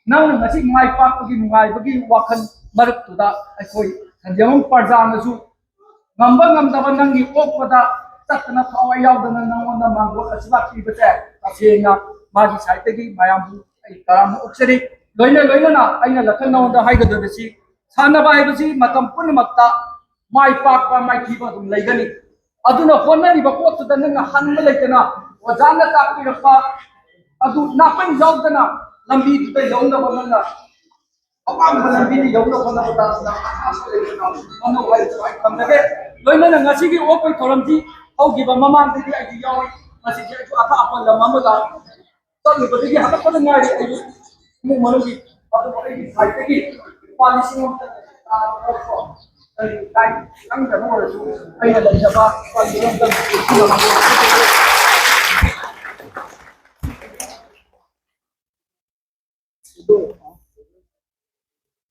ꯅꯪꯅ ꯉꯁꯤ ꯃꯥꯏ ꯄꯥꯛꯄꯒꯤ ꯅꯨꯡꯉꯥꯏꯕꯒꯤ ꯋꯥꯈꯜ ꯃꯔꯛꯇꯨꯗ ꯑꯩꯈꯣꯏ ꯁꯟꯖꯦꯟꯕꯝ ꯄ꯭ꯔꯖꯥꯅꯁꯨ ꯉꯝꯕ ꯉꯝꯗꯕ ꯅꯪꯒꯤ ꯑꯣꯛꯄꯗ ꯆꯠꯇꯅ ꯊꯋꯥꯏ ꯌꯥꯎꯗꯅ ꯅꯪꯉꯣꯟꯗ ꯃꯥꯡꯒꯣꯜ ꯑꯁꯤꯃ ꯄꯤꯕꯁꯦ ꯇꯁꯦꯡꯅ ꯃꯥꯒꯤ ꯁꯥꯏꯠꯇꯒꯤ ꯃꯌꯥꯝꯕꯨ ꯑꯩ ꯇꯔꯥꯝꯅ ꯑꯣꯛꯆꯔꯤ꯫ ꯂꯣꯏꯅ ꯂꯣꯏꯅꯅ ꯑꯩꯅ ꯂꯥꯈꯟ ꯅꯉꯣꯟꯗ ꯍꯥꯏꯒꯗꯕꯁꯤ ꯁꯥꯟꯅꯕ ꯍꯥꯏꯕꯁꯤ ꯃꯇꯝ ꯄꯨꯝꯅꯃꯛꯇ ꯃꯥꯏ ꯄꯥꯛꯄ ꯃꯥꯏꯊꯤꯕ ꯑꯗꯨꯝ ꯂꯩꯒꯅꯤ꯫ ꯑꯗꯨꯅ ꯍꯣꯠꯅꯔꯤꯕ ꯄꯣꯠꯇꯨꯗ ꯅꯪꯅ ꯍꯟꯕ ꯂꯩꯇꯅ ꯑꯣꯖꯥꯅ ꯇꯥꯛꯄꯤꯔꯛꯄ ꯑꯗꯨ ꯅꯥꯄꯟ ꯌꯥꯎꯗꯅ ꯂꯝꯕꯤꯗꯨꯗ ꯌꯧꯅꯕ ꯅꯪꯅ ꯑꯄꯥꯝꯕ ꯂꯝꯕꯤꯗ ꯌꯧꯅꯕ ꯍꯣꯠꯅꯕꯗ ꯅꯪ ꯑꯁꯥꯁꯨ ꯂꯩꯇꯅ ꯍꯣꯠꯅꯧ ꯍꯥꯏꯅ ꯁꯨꯃꯥꯏꯅ ꯊꯝꯖꯒꯦ꯫ ꯂꯣꯏꯅꯅ ꯉꯁꯤꯒꯤ ꯑꯣꯛꯄꯒꯤ ꯊꯧꯔꯝꯁꯤ ꯍꯧꯈꯤꯕ ꯃꯃꯥꯡꯗꯒꯤ ꯑꯩꯁꯨ ꯌꯥꯎꯏ, ꯃꯁꯤꯗꯤ ꯑꯩꯁꯨ ꯑꯊꯥꯞꯄ ꯂꯝ ꯑꯃꯗ ꯆꯠꯂꯨꯕꯗꯒꯤ ꯍꯜꯂꯛꯄꯗ ꯉꯥꯏꯔꯤ꯫ ꯑꯩꯒꯤ ꯏꯃꯨꯡ ꯃꯅꯨꯡꯒꯤ, ꯑꯗꯨꯕꯨ ꯑꯩꯒꯤ ꯁꯥꯏꯠꯇꯒꯤ ꯂꯨꯄꯥ ꯂꯤꯁꯤꯡ ꯑꯃ ꯆꯪꯗꯕ ꯑꯣꯏꯔꯁꯨ ꯑꯩꯅ ꯂꯩꯖꯕ ꯂꯨꯄꯥ ꯂꯤꯁꯤꯡ ꯑꯃꯇꯪ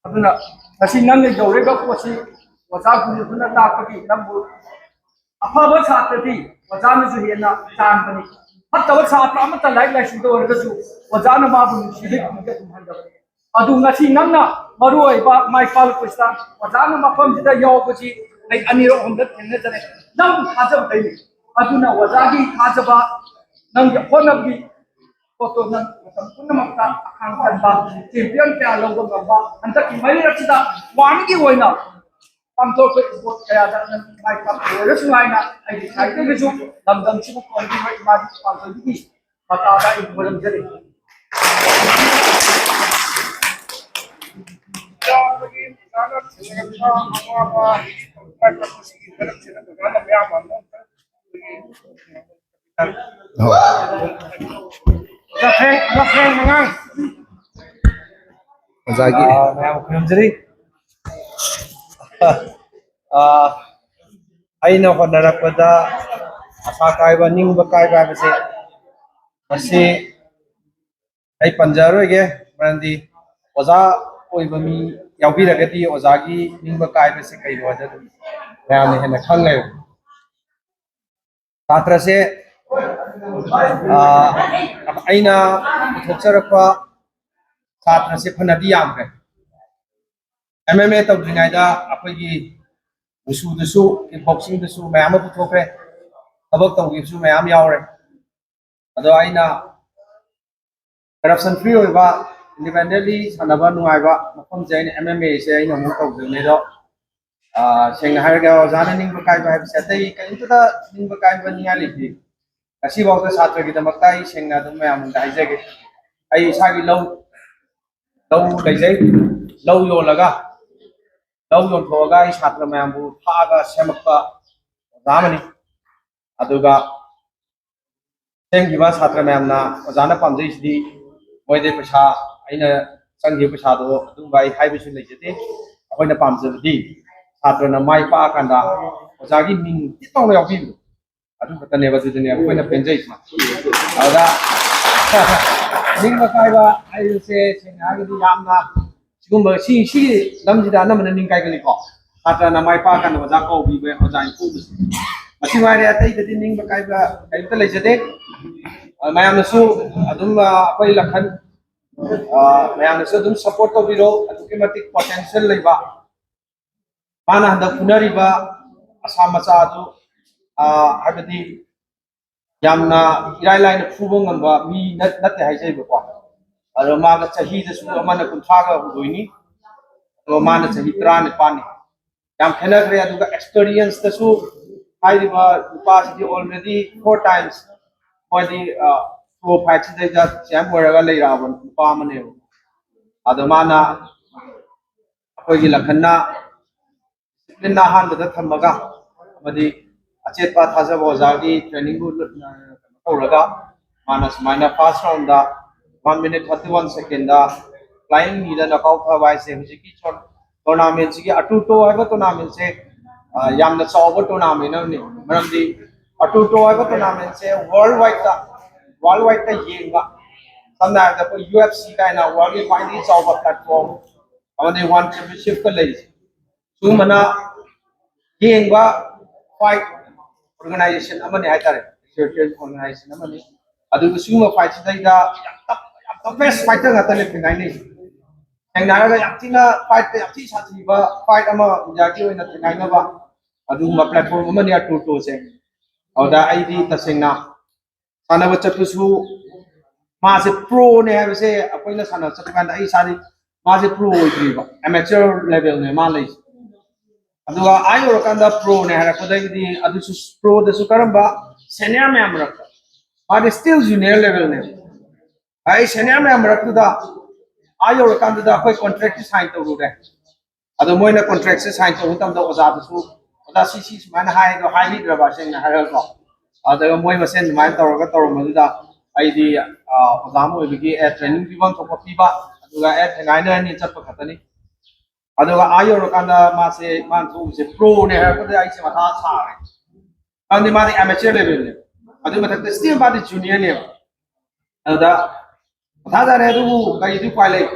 ꯑꯗꯨꯅ ꯉꯁꯤ ꯅꯪꯅ ꯌꯧꯔꯤꯕ ꯄꯣꯠꯁꯤ ꯑꯣꯖꯥ ꯒꯨꯔꯨꯗꯨꯅ ꯇꯥꯛꯄꯒꯤ ꯅꯪꯕꯨ ꯑꯐꯕ ꯁꯥꯇ꯭ꯔꯗꯤ ꯑꯣꯖꯥꯅꯁꯨ ꯍꯦꯟꯅ ꯆꯥꯟꯕꯅꯤ꯫ ꯐꯠꯇꯕ ꯁꯥꯇ꯭ꯔ ꯑꯃꯠꯇ ꯂꯥꯏꯔꯤꯛ ꯂꯥꯏꯁꯨꯗ ꯑꯣꯏꯔꯒꯁꯨ ꯑꯣꯖꯥꯅ ꯃꯥꯕꯨ ꯅꯨꯡꯁꯤꯕꯒꯤ ꯄꯨꯛꯅꯤꯡꯗ ꯑꯗꯨꯝ ꯍꯟꯊꯕꯅꯤ꯫ ꯑꯗꯨ ꯉꯁꯤ ꯅꯪꯅ ꯃꯔꯨ ꯑꯣꯏꯕ ꯃꯥꯏ ꯄꯥꯛꯂꯛꯄꯁꯤꯗ ꯑꯣꯖꯥꯅ ꯃꯐꯝꯁꯤꯗ ꯌꯥꯎꯕꯁꯤ ꯑꯩ ꯑꯅꯤꯔꯛ ꯑꯍꯨꯝꯂꯛ ꯊꯦꯡꯅꯖꯔꯦ꯫ ꯅꯪꯕꯨ ꯊꯥꯖꯕꯗꯩꯅꯤ꯫ ꯑꯗꯨꯅ ꯑꯣꯖꯥꯒꯤ ꯊꯥꯖꯕ, ꯅꯪꯒꯤ ꯍꯣꯠꯅꯕꯒꯤ ꯄꯣꯠꯇꯣ ꯅꯪ ꯃꯇꯝ ꯄꯨꯝꯅꯃꯛꯇ ꯑꯈꯥꯡ ꯀꯟꯕ ꯆꯦꯝꯄꯤꯌꯟ ꯀꯌꯥ ꯂꯧꯕ ꯉꯝꯕ ꯍꯟꯗꯛꯀꯤ ꯃꯔꯤꯔꯛꯁꯤꯗ ꯋꯥꯟꯒꯤ ꯑꯣꯏꯅ ꯄꯥꯡꯊꯣꯔꯛꯄ ꯏꯁꯄꯣꯔꯠ ꯀꯌꯥꯗ ꯅꯪ ꯃꯥꯏ ꯄꯥꯛꯄ ꯑꯣꯏꯔꯁꯨ ꯍꯥꯏꯅ ꯑꯩꯒꯤ ꯁꯥꯏꯠꯇꯒꯤꯁꯨ ꯂꯝꯗꯝꯁꯤꯕꯨ ꯀꯣꯟꯕꯤꯕ ꯏꯃꯥ ꯄꯥꯡꯊꯣꯏꯕꯤꯒꯤ ꯃꯇꯥꯗ ꯑꯩ ꯈꯣꯏꯔꯝꯖꯔꯤ꯫ ꯑꯣꯖꯥꯒꯤ ꯑꯥ, ꯃꯌꯥꯝ ꯈꯨꯔꯨꯝꯖꯔꯤ꯫ ꯑꯥ, ꯑꯩꯅ ꯍꯣꯠꯅꯔꯛꯄꯗ ꯑꯁꯥ ꯀꯥꯏꯕ, ꯅꯤꯡꯕ ꯀꯥꯏꯕ ꯍꯥꯏꯕꯁꯦ ꯃꯁꯤ ꯑꯩ ꯄꯟꯖꯔꯣꯏꯒꯦ꯫ ꯃꯔꯝꯗꯤ ꯑꯣꯖꯥ ꯑꯣꯏꯕ ꯃꯤ ꯌꯥꯎꯕꯤꯔꯒꯗꯤ ꯑꯣꯖꯥꯒꯤ ꯅꯤꯡꯕ ꯀꯥꯏꯕꯁꯦ ꯀꯩꯅꯣ ꯍꯥꯏꯕꯗ ꯑꯗꯨꯝ ꯃꯌꯥꯝꯅ ꯍꯦꯟꯅ ꯈꯪꯅꯩꯕ꯫ ꯁꯥꯇ꯭ꯔꯁꯦ ꯑꯥ, ꯑꯩꯅ ꯄꯨꯊꯣꯛꯆꯔꯛꯄ ꯁꯥꯇ꯭ꯔꯁꯦ ꯐꯅꯗꯤ ꯌꯥꯝꯈ꯭ꯔꯦ꯫ ꯑꯦꯝ ꯑꯦꯝ ꯑꯦ ꯇꯧꯗ꯭ꯔꯤꯉꯩꯗ ꯑꯩꯈꯣꯏꯒꯤ ꯋꯨꯁꯨꯗꯁꯨ, ꯀꯤꯛ ꯕꯣꯛꯁꯤꯡꯗꯁꯨ ꯃꯌꯥꯝ ꯑꯃ ꯄꯨꯊꯣꯛꯈ꯭ꯔꯦ꯫ ꯊꯕꯛ ꯇꯧꯈꯤꯕꯁꯨ ꯃꯌꯥꯝ ꯌꯥꯎꯔꯦ꯫ ꯑꯗꯣ ꯑꯩꯅ ꯀꯔꯞꯁꯟ ꯐ꯭ꯔꯤ ꯑꯣꯏꯕ, ꯏꯟꯗꯤꯄꯦꯟꯗꯦꯟꯂꯤ ꯁꯥꯟꯅꯕ ꯅꯨꯡꯉꯥꯏꯕ ꯃꯐꯝꯁꯦ ꯑꯩꯅ ꯑꯦꯝ ꯑꯦꯝ ꯑꯦꯁꯦ ꯑꯩꯅ ꯑꯃꯨꯛ ꯇꯧꯖꯕꯅꯦ꯫ ꯑꯗꯣ ꯑꯥ, ꯁꯦꯡꯅ ꯍꯥꯏꯔꯒ ꯑꯣꯖꯥꯅ ꯅꯤꯡꯕ ꯀꯥꯏꯕ ꯍꯥꯏꯕꯁꯦ ꯑꯇꯩ ꯀꯔꯤꯝꯇꯗ ꯅꯤꯡꯕ ꯀꯥꯏꯕ ꯅꯤꯡꯉꯥꯏ ꯂꯩꯇꯦ꯫ ꯉꯁꯤꯐꯥꯎꯗ ꯁꯥꯇ꯭ꯔꯒꯤꯗꯃꯛꯇ ꯑꯩ ꯁꯦꯡꯅ ꯑꯗꯨꯝ ꯃꯌꯥꯝꯗ ꯍꯥꯏꯖꯒꯦ꯫ ꯑꯩ ꯏꯁꯥꯒꯤ ꯂꯧ ꯂꯧ ꯂꯩꯖꯩ꯫ ꯂꯧ ꯌꯣꯜꯂꯒ, ꯂꯧ ꯌꯣꯟꯊꯣꯛꯑꯒ ꯑꯩ ꯁꯥꯇ꯭ꯔ ꯃꯌꯥꯝꯕꯨ ꯊꯥꯛꯑꯒ ꯁꯦꯝꯃꯛꯄ ꯑꯣꯖꯥ ꯑꯃꯅꯤ꯫ ꯑꯗꯨꯒ ꯁꯦꯝꯈꯤꯕ ꯁꯥꯇ꯭ꯔ ꯃꯌꯥꯝꯅ ꯑꯣꯖꯥꯅ ꯄꯥꯝꯖꯩꯁꯤꯗꯤ ꯃꯣꯏꯗꯩ ꯄꯩꯁꯥ, ꯑꯩꯅ ꯆꯪꯈꯤꯕ ꯄꯩꯁꯥꯗꯣ ꯑꯗꯨꯝꯕ ꯑꯩ ꯍꯥꯏꯕꯁꯨ ꯂꯩꯖꯗꯦ꯫ ꯑꯩꯈꯣꯏꯅ ꯄꯥꯝꯖꯕꯗꯤ ꯁꯥꯇ꯭ꯔꯅ ꯃꯥꯏ ꯄꯥꯛꯑꯀꯥꯟꯗ ꯑꯣꯖꯥꯒꯤ ꯃꯤꯡ ꯇꯤꯠ ꯇꯧꯅ ꯌꯥꯎꯕꯤꯕꯗꯣ, ꯑꯗꯨ ꯈꯛꯇꯅꯦꯕ꯫ ꯑꯗꯨꯗꯅꯦ ꯑꯩꯈꯣꯏꯅ ꯄꯦꯟꯖꯩꯁꯦ꯫ ꯑꯗꯨꯗ ꯅꯤꯡꯕ ꯀꯥꯏꯕ ꯍꯥꯏꯕꯁꯦ ꯁꯦꯡꯅ ꯍꯥꯏꯔꯒꯗꯤ ꯌꯥꯝꯅ ꯁꯤꯒꯨꯝꯕ ꯁꯤ ꯁꯤꯒꯤ ꯂꯝꯁꯤꯗ ꯑꯅꯝꯕꯅ ꯅꯤꯡ ꯀꯥꯏꯒꯜꯂꯤꯀꯣ꯫ ꯁꯥꯇ꯭ꯔꯅ ꯃꯥꯏ ꯄꯥꯛꯀꯥꯟꯗ ꯑꯣꯖꯥ ꯀꯧꯕꯤꯕ, ꯑꯣꯖꯥ ꯏꯀꯧꯕꯁꯦ꯫ ꯃꯁꯤ ꯉꯥꯏꯔꯦ, ꯑꯇꯩꯗꯗꯤ ꯅꯤꯡꯕ ꯀꯥꯏꯕ ꯀꯔꯤꯝꯇ ꯂꯩꯖꯗꯦ꯫ ꯑ, ꯃꯌꯥꯝꯅꯁꯨ ꯑꯗꯨꯝ, ꯑ, ꯑꯩꯈꯣꯏ ꯂꯈꯟ, ꯑ, ꯃꯌꯥꯝꯅꯁꯨ ꯑꯗꯨꯝ ꯁꯞꯄꯣꯔꯠ ꯇꯧꯕꯤꯔꯣ꯫ ꯑꯗꯨꯛꯀꯤ ꯃꯇꯤꯛ ꯄꯣꯇꯦꯟꯁꯤꯌꯦꯜ ꯂꯩꯕ ꯃꯥꯅ ꯍꯟꯗꯛ ꯐꯨꯅꯔꯤꯕ ꯑꯁꯥꯝ ꯃꯆꯥꯗꯨ, ꯑ, ꯍꯥꯏꯕꯗꯤ ꯌꯥꯝꯅ ꯏꯔꯥꯏ ꯂꯥꯏꯅ ꯐꯨꯕ ꯉꯝꯕ ꯃꯤ ꯅꯠ-, ꯅꯠꯇꯦ ꯍꯥꯏꯖꯩꯕꯀꯣ꯫ ꯑꯗꯣ ꯃꯥꯒ ꯆꯍꯤꯗꯁꯨ ꯑꯃꯅ ꯀꯨꯟꯊ꯭ꯔꯥꯒ ꯍꯨꯝꯗꯣꯏꯅꯤ, ꯑꯗꯨꯒ ꯃꯥꯅ ꯆꯍꯤ ꯇꯔꯥꯅꯤꯄꯥꯟꯅꯤ꯫ ꯌꯥꯝ ꯈꯦꯠꯅꯈ꯭ꯔꯦ꯫ ꯑꯗꯨꯒ experience ꯇꯁꯨ ꯍꯥꯏꯔꯤꯕ ꯅꯨꯄꯥꯁꯤꯗꯤ already four times ꯃꯣꯏꯗꯤ, ꯑ, pro fight ꯁꯤꯗꯩꯗ champ ꯑꯣꯏꯔꯒ ꯂꯩꯔꯛꯑꯕ ꯅꯨꯄꯥ ꯑꯃꯅꯦꯕ꯫ ꯑꯗꯣ ꯃꯥꯅ ꯑꯩꯈꯣꯏꯒꯤ ꯂꯥꯈꯟꯅ discipline ꯑꯍꯥꯟꯕꯗ ꯊꯝꯃꯒ, ꯑꯃꯗꯤ ꯑꯆꯦꯠꯄ ꯊꯥꯖꯕ ꯑꯣꯖꯥꯒꯤ training ꯕꯨ, ꯑ, ꯀꯩꯅꯣ ꯇꯧꯔꯒ, ꯃꯥꯅ ꯁꯨꯃꯥꯏꯅ first round ꯗ one minute thirty one second ꯗ flying knee ꯗ knockout ꯐꯕ ꯍꯥꯏꯁꯦ ꯍꯧꯖꯤꯛꯀꯤ tournament ꯁꯤꯒꯤ ꯑꯇꯨꯇꯣ ꯍꯥꯏꯕ tournament ꯁꯦ, ꯑ, ꯌꯥꯝꯅ ꯆꯥꯎꯕ tournament ꯑꯃꯅꯤ꯫ ꯃꯔꯝꯗꯤ ꯑꯇꯨꯇꯣ ꯍꯥꯏꯕ tournament ꯁꯦ world wide ꯇ, world wide ꯇ ꯌꯦꯡꯕ, ꯁꯝꯅ ꯍꯥꯏꯔꯕꯗ ꯑꯩꯈꯣꯏ U F C ꯀꯥꯏꯅ world ꯒꯤ ꯈ꯭ꯋꯥꯏꯗꯒꯤ ꯆꯥꯎꯕ platform ꯑꯃꯗꯤ one championship ꯀ ꯂꯩꯔꯤꯁꯦ, ꯁꯨꯝꯕꯅ ꯌꯦꯡꯕ fight organization ꯑꯃꯅꯤ ꯍꯥꯏꯇꯥꯔꯦ, association organization ꯑꯃꯅꯤ꯫ ꯑꯗꯨꯒ ꯁꯤꯒꯨꯝꯕ fight ꯁꯤꯗꯩꯗ ꯌꯥꯝ tough, ꯌꯥꯝ toughest fighter ꯉꯥꯛꯇꯅꯦ ꯊꯦꯡꯅꯥꯏꯅꯩꯁꯦ꯫ ꯊꯦꯡꯅꯔꯒ ꯌꯥꯝ ꯊꯤꯅ fight ꯇ ꯌꯥꯝ ꯊꯤ ꯁꯥꯊꯤꯕ fight ꯑꯃ ꯏꯟꯗꯤꯌꯥꯒꯤ ꯑꯣꯏꯅ ꯊꯦꯡꯅꯥꯏꯅꯕ ꯑꯗꯨꯒꯨꯝꯕ platform ꯑꯃꯅꯤ ꯑꯇꯨꯇꯣꯁꯦ꯫ ꯑꯗꯨꯗ ꯑꯩꯗꯤ ꯇꯁꯦꯡꯅ ꯁꯥꯟꯅꯕ ꯆꯠꯄꯁꯨ ꯃꯥꯁꯦ pro ꯅꯦ ꯍꯥꯏꯕꯁꯦ ꯑꯩꯈꯣꯏꯅ ꯁꯥꯟꯅꯕ ꯆꯠꯄ ꯀꯥꯟꯗ ꯑꯩ ꯏꯁꯥꯗꯤ ꯃꯥꯁꯦ pro ꯑꯣꯏꯗ꯭ꯔꯤꯕ, amateur level ꯅꯦ ꯃꯥ ꯂꯩꯁꯦ꯫ ꯑꯗꯨꯒ ꯑꯥ ꯌꯧꯔꯀꯥꯟꯗ pro ꯅꯦ ꯍꯥꯏꯔꯛꯄꯗꯒꯤꯗꯤ ꯑꯗꯨꯁꯨ pro ꯗꯁꯨ ꯀꯔꯝꯕ senior ꯃꯌꯥꯝ ꯃꯔꯛꯇ, ꯃꯥꯗꯤ still junior level ꯅꯦꯕ꯫ ꯑꯩ senior ꯃꯌꯥꯝ ꯃꯔꯛꯇꯨꯗ ꯑꯥ ꯌꯧꯔꯀꯥꯟꯗꯨꯗ ꯑꯩꯈꯣꯏ contract ꯁꯤ sign ꯇꯧꯔꯨꯔꯦ꯫ ꯑꯗꯣ ꯃꯣꯏꯅ contract ꯁꯦ sign ꯇꯧꯕ ꯃꯇꯝꯗ ꯑꯣꯖꯥꯗꯨꯁꯨ, "ꯑꯣꯖꯥ, ꯁꯤ, ꯁꯤ ꯁꯨꯃꯥꯏꯅ ꯍꯥꯏ", ꯑꯗꯣ ꯍꯥꯏꯕꯤꯗ꯭ꯔꯕ ꯁꯦꯡꯅ ꯍꯥꯏꯔꯒꯀꯣ꯫ ꯑꯗꯨꯒ ꯃꯣꯏ ꯃꯁꯦꯟ ꯑꯗꯨꯃꯥꯏꯅ ꯇꯧꯔꯒ ꯇꯧꯔꯝꯕꯗꯨꯗ ꯑꯩꯗꯤ, ꯑ, ꯑꯣꯖꯥ ꯑꯃ ꯑꯣꯏꯕꯒꯤ, ꯑꯦ, training ꯄꯤꯐꯝ ꯊꯣꯛꯄ ꯄꯤꯕ, ꯑꯗꯨꯒ, ꯑꯦ, ꯊꯦꯡꯒꯥꯏꯅꯔꯅꯤ ꯆꯠꯄ ꯈꯛꯇꯅꯤ꯫ ꯑꯗꯨꯒ ꯑꯥ ꯌꯧꯔꯀꯥꯟꯗ ꯃꯥꯁꯦ, ꯃꯥꯅ ꯊꯣꯛꯎꯁꯦ pro ꯅꯦ ꯍꯥꯏꯔꯛꯄꯗ ꯑꯩꯁꯦ ꯃꯊꯥ ꯁꯥꯔꯦ꯫ ꯃꯔꯝꯗꯤ ꯃꯥꯗꯤ amateur level ꯅꯦ, ꯑꯗꯨꯒꯤ ꯃꯊꯛꯇ still ꯃꯥꯗꯤ junior ꯅꯦꯕ꯫ ꯑꯗꯨꯗ ꯃꯊꯥ ꯁꯥꯔꯦ꯫ ꯑꯗꯨꯕꯨ ꯀꯔꯤꯗꯤ ꯎꯄꯥꯏ ꯂꯩ,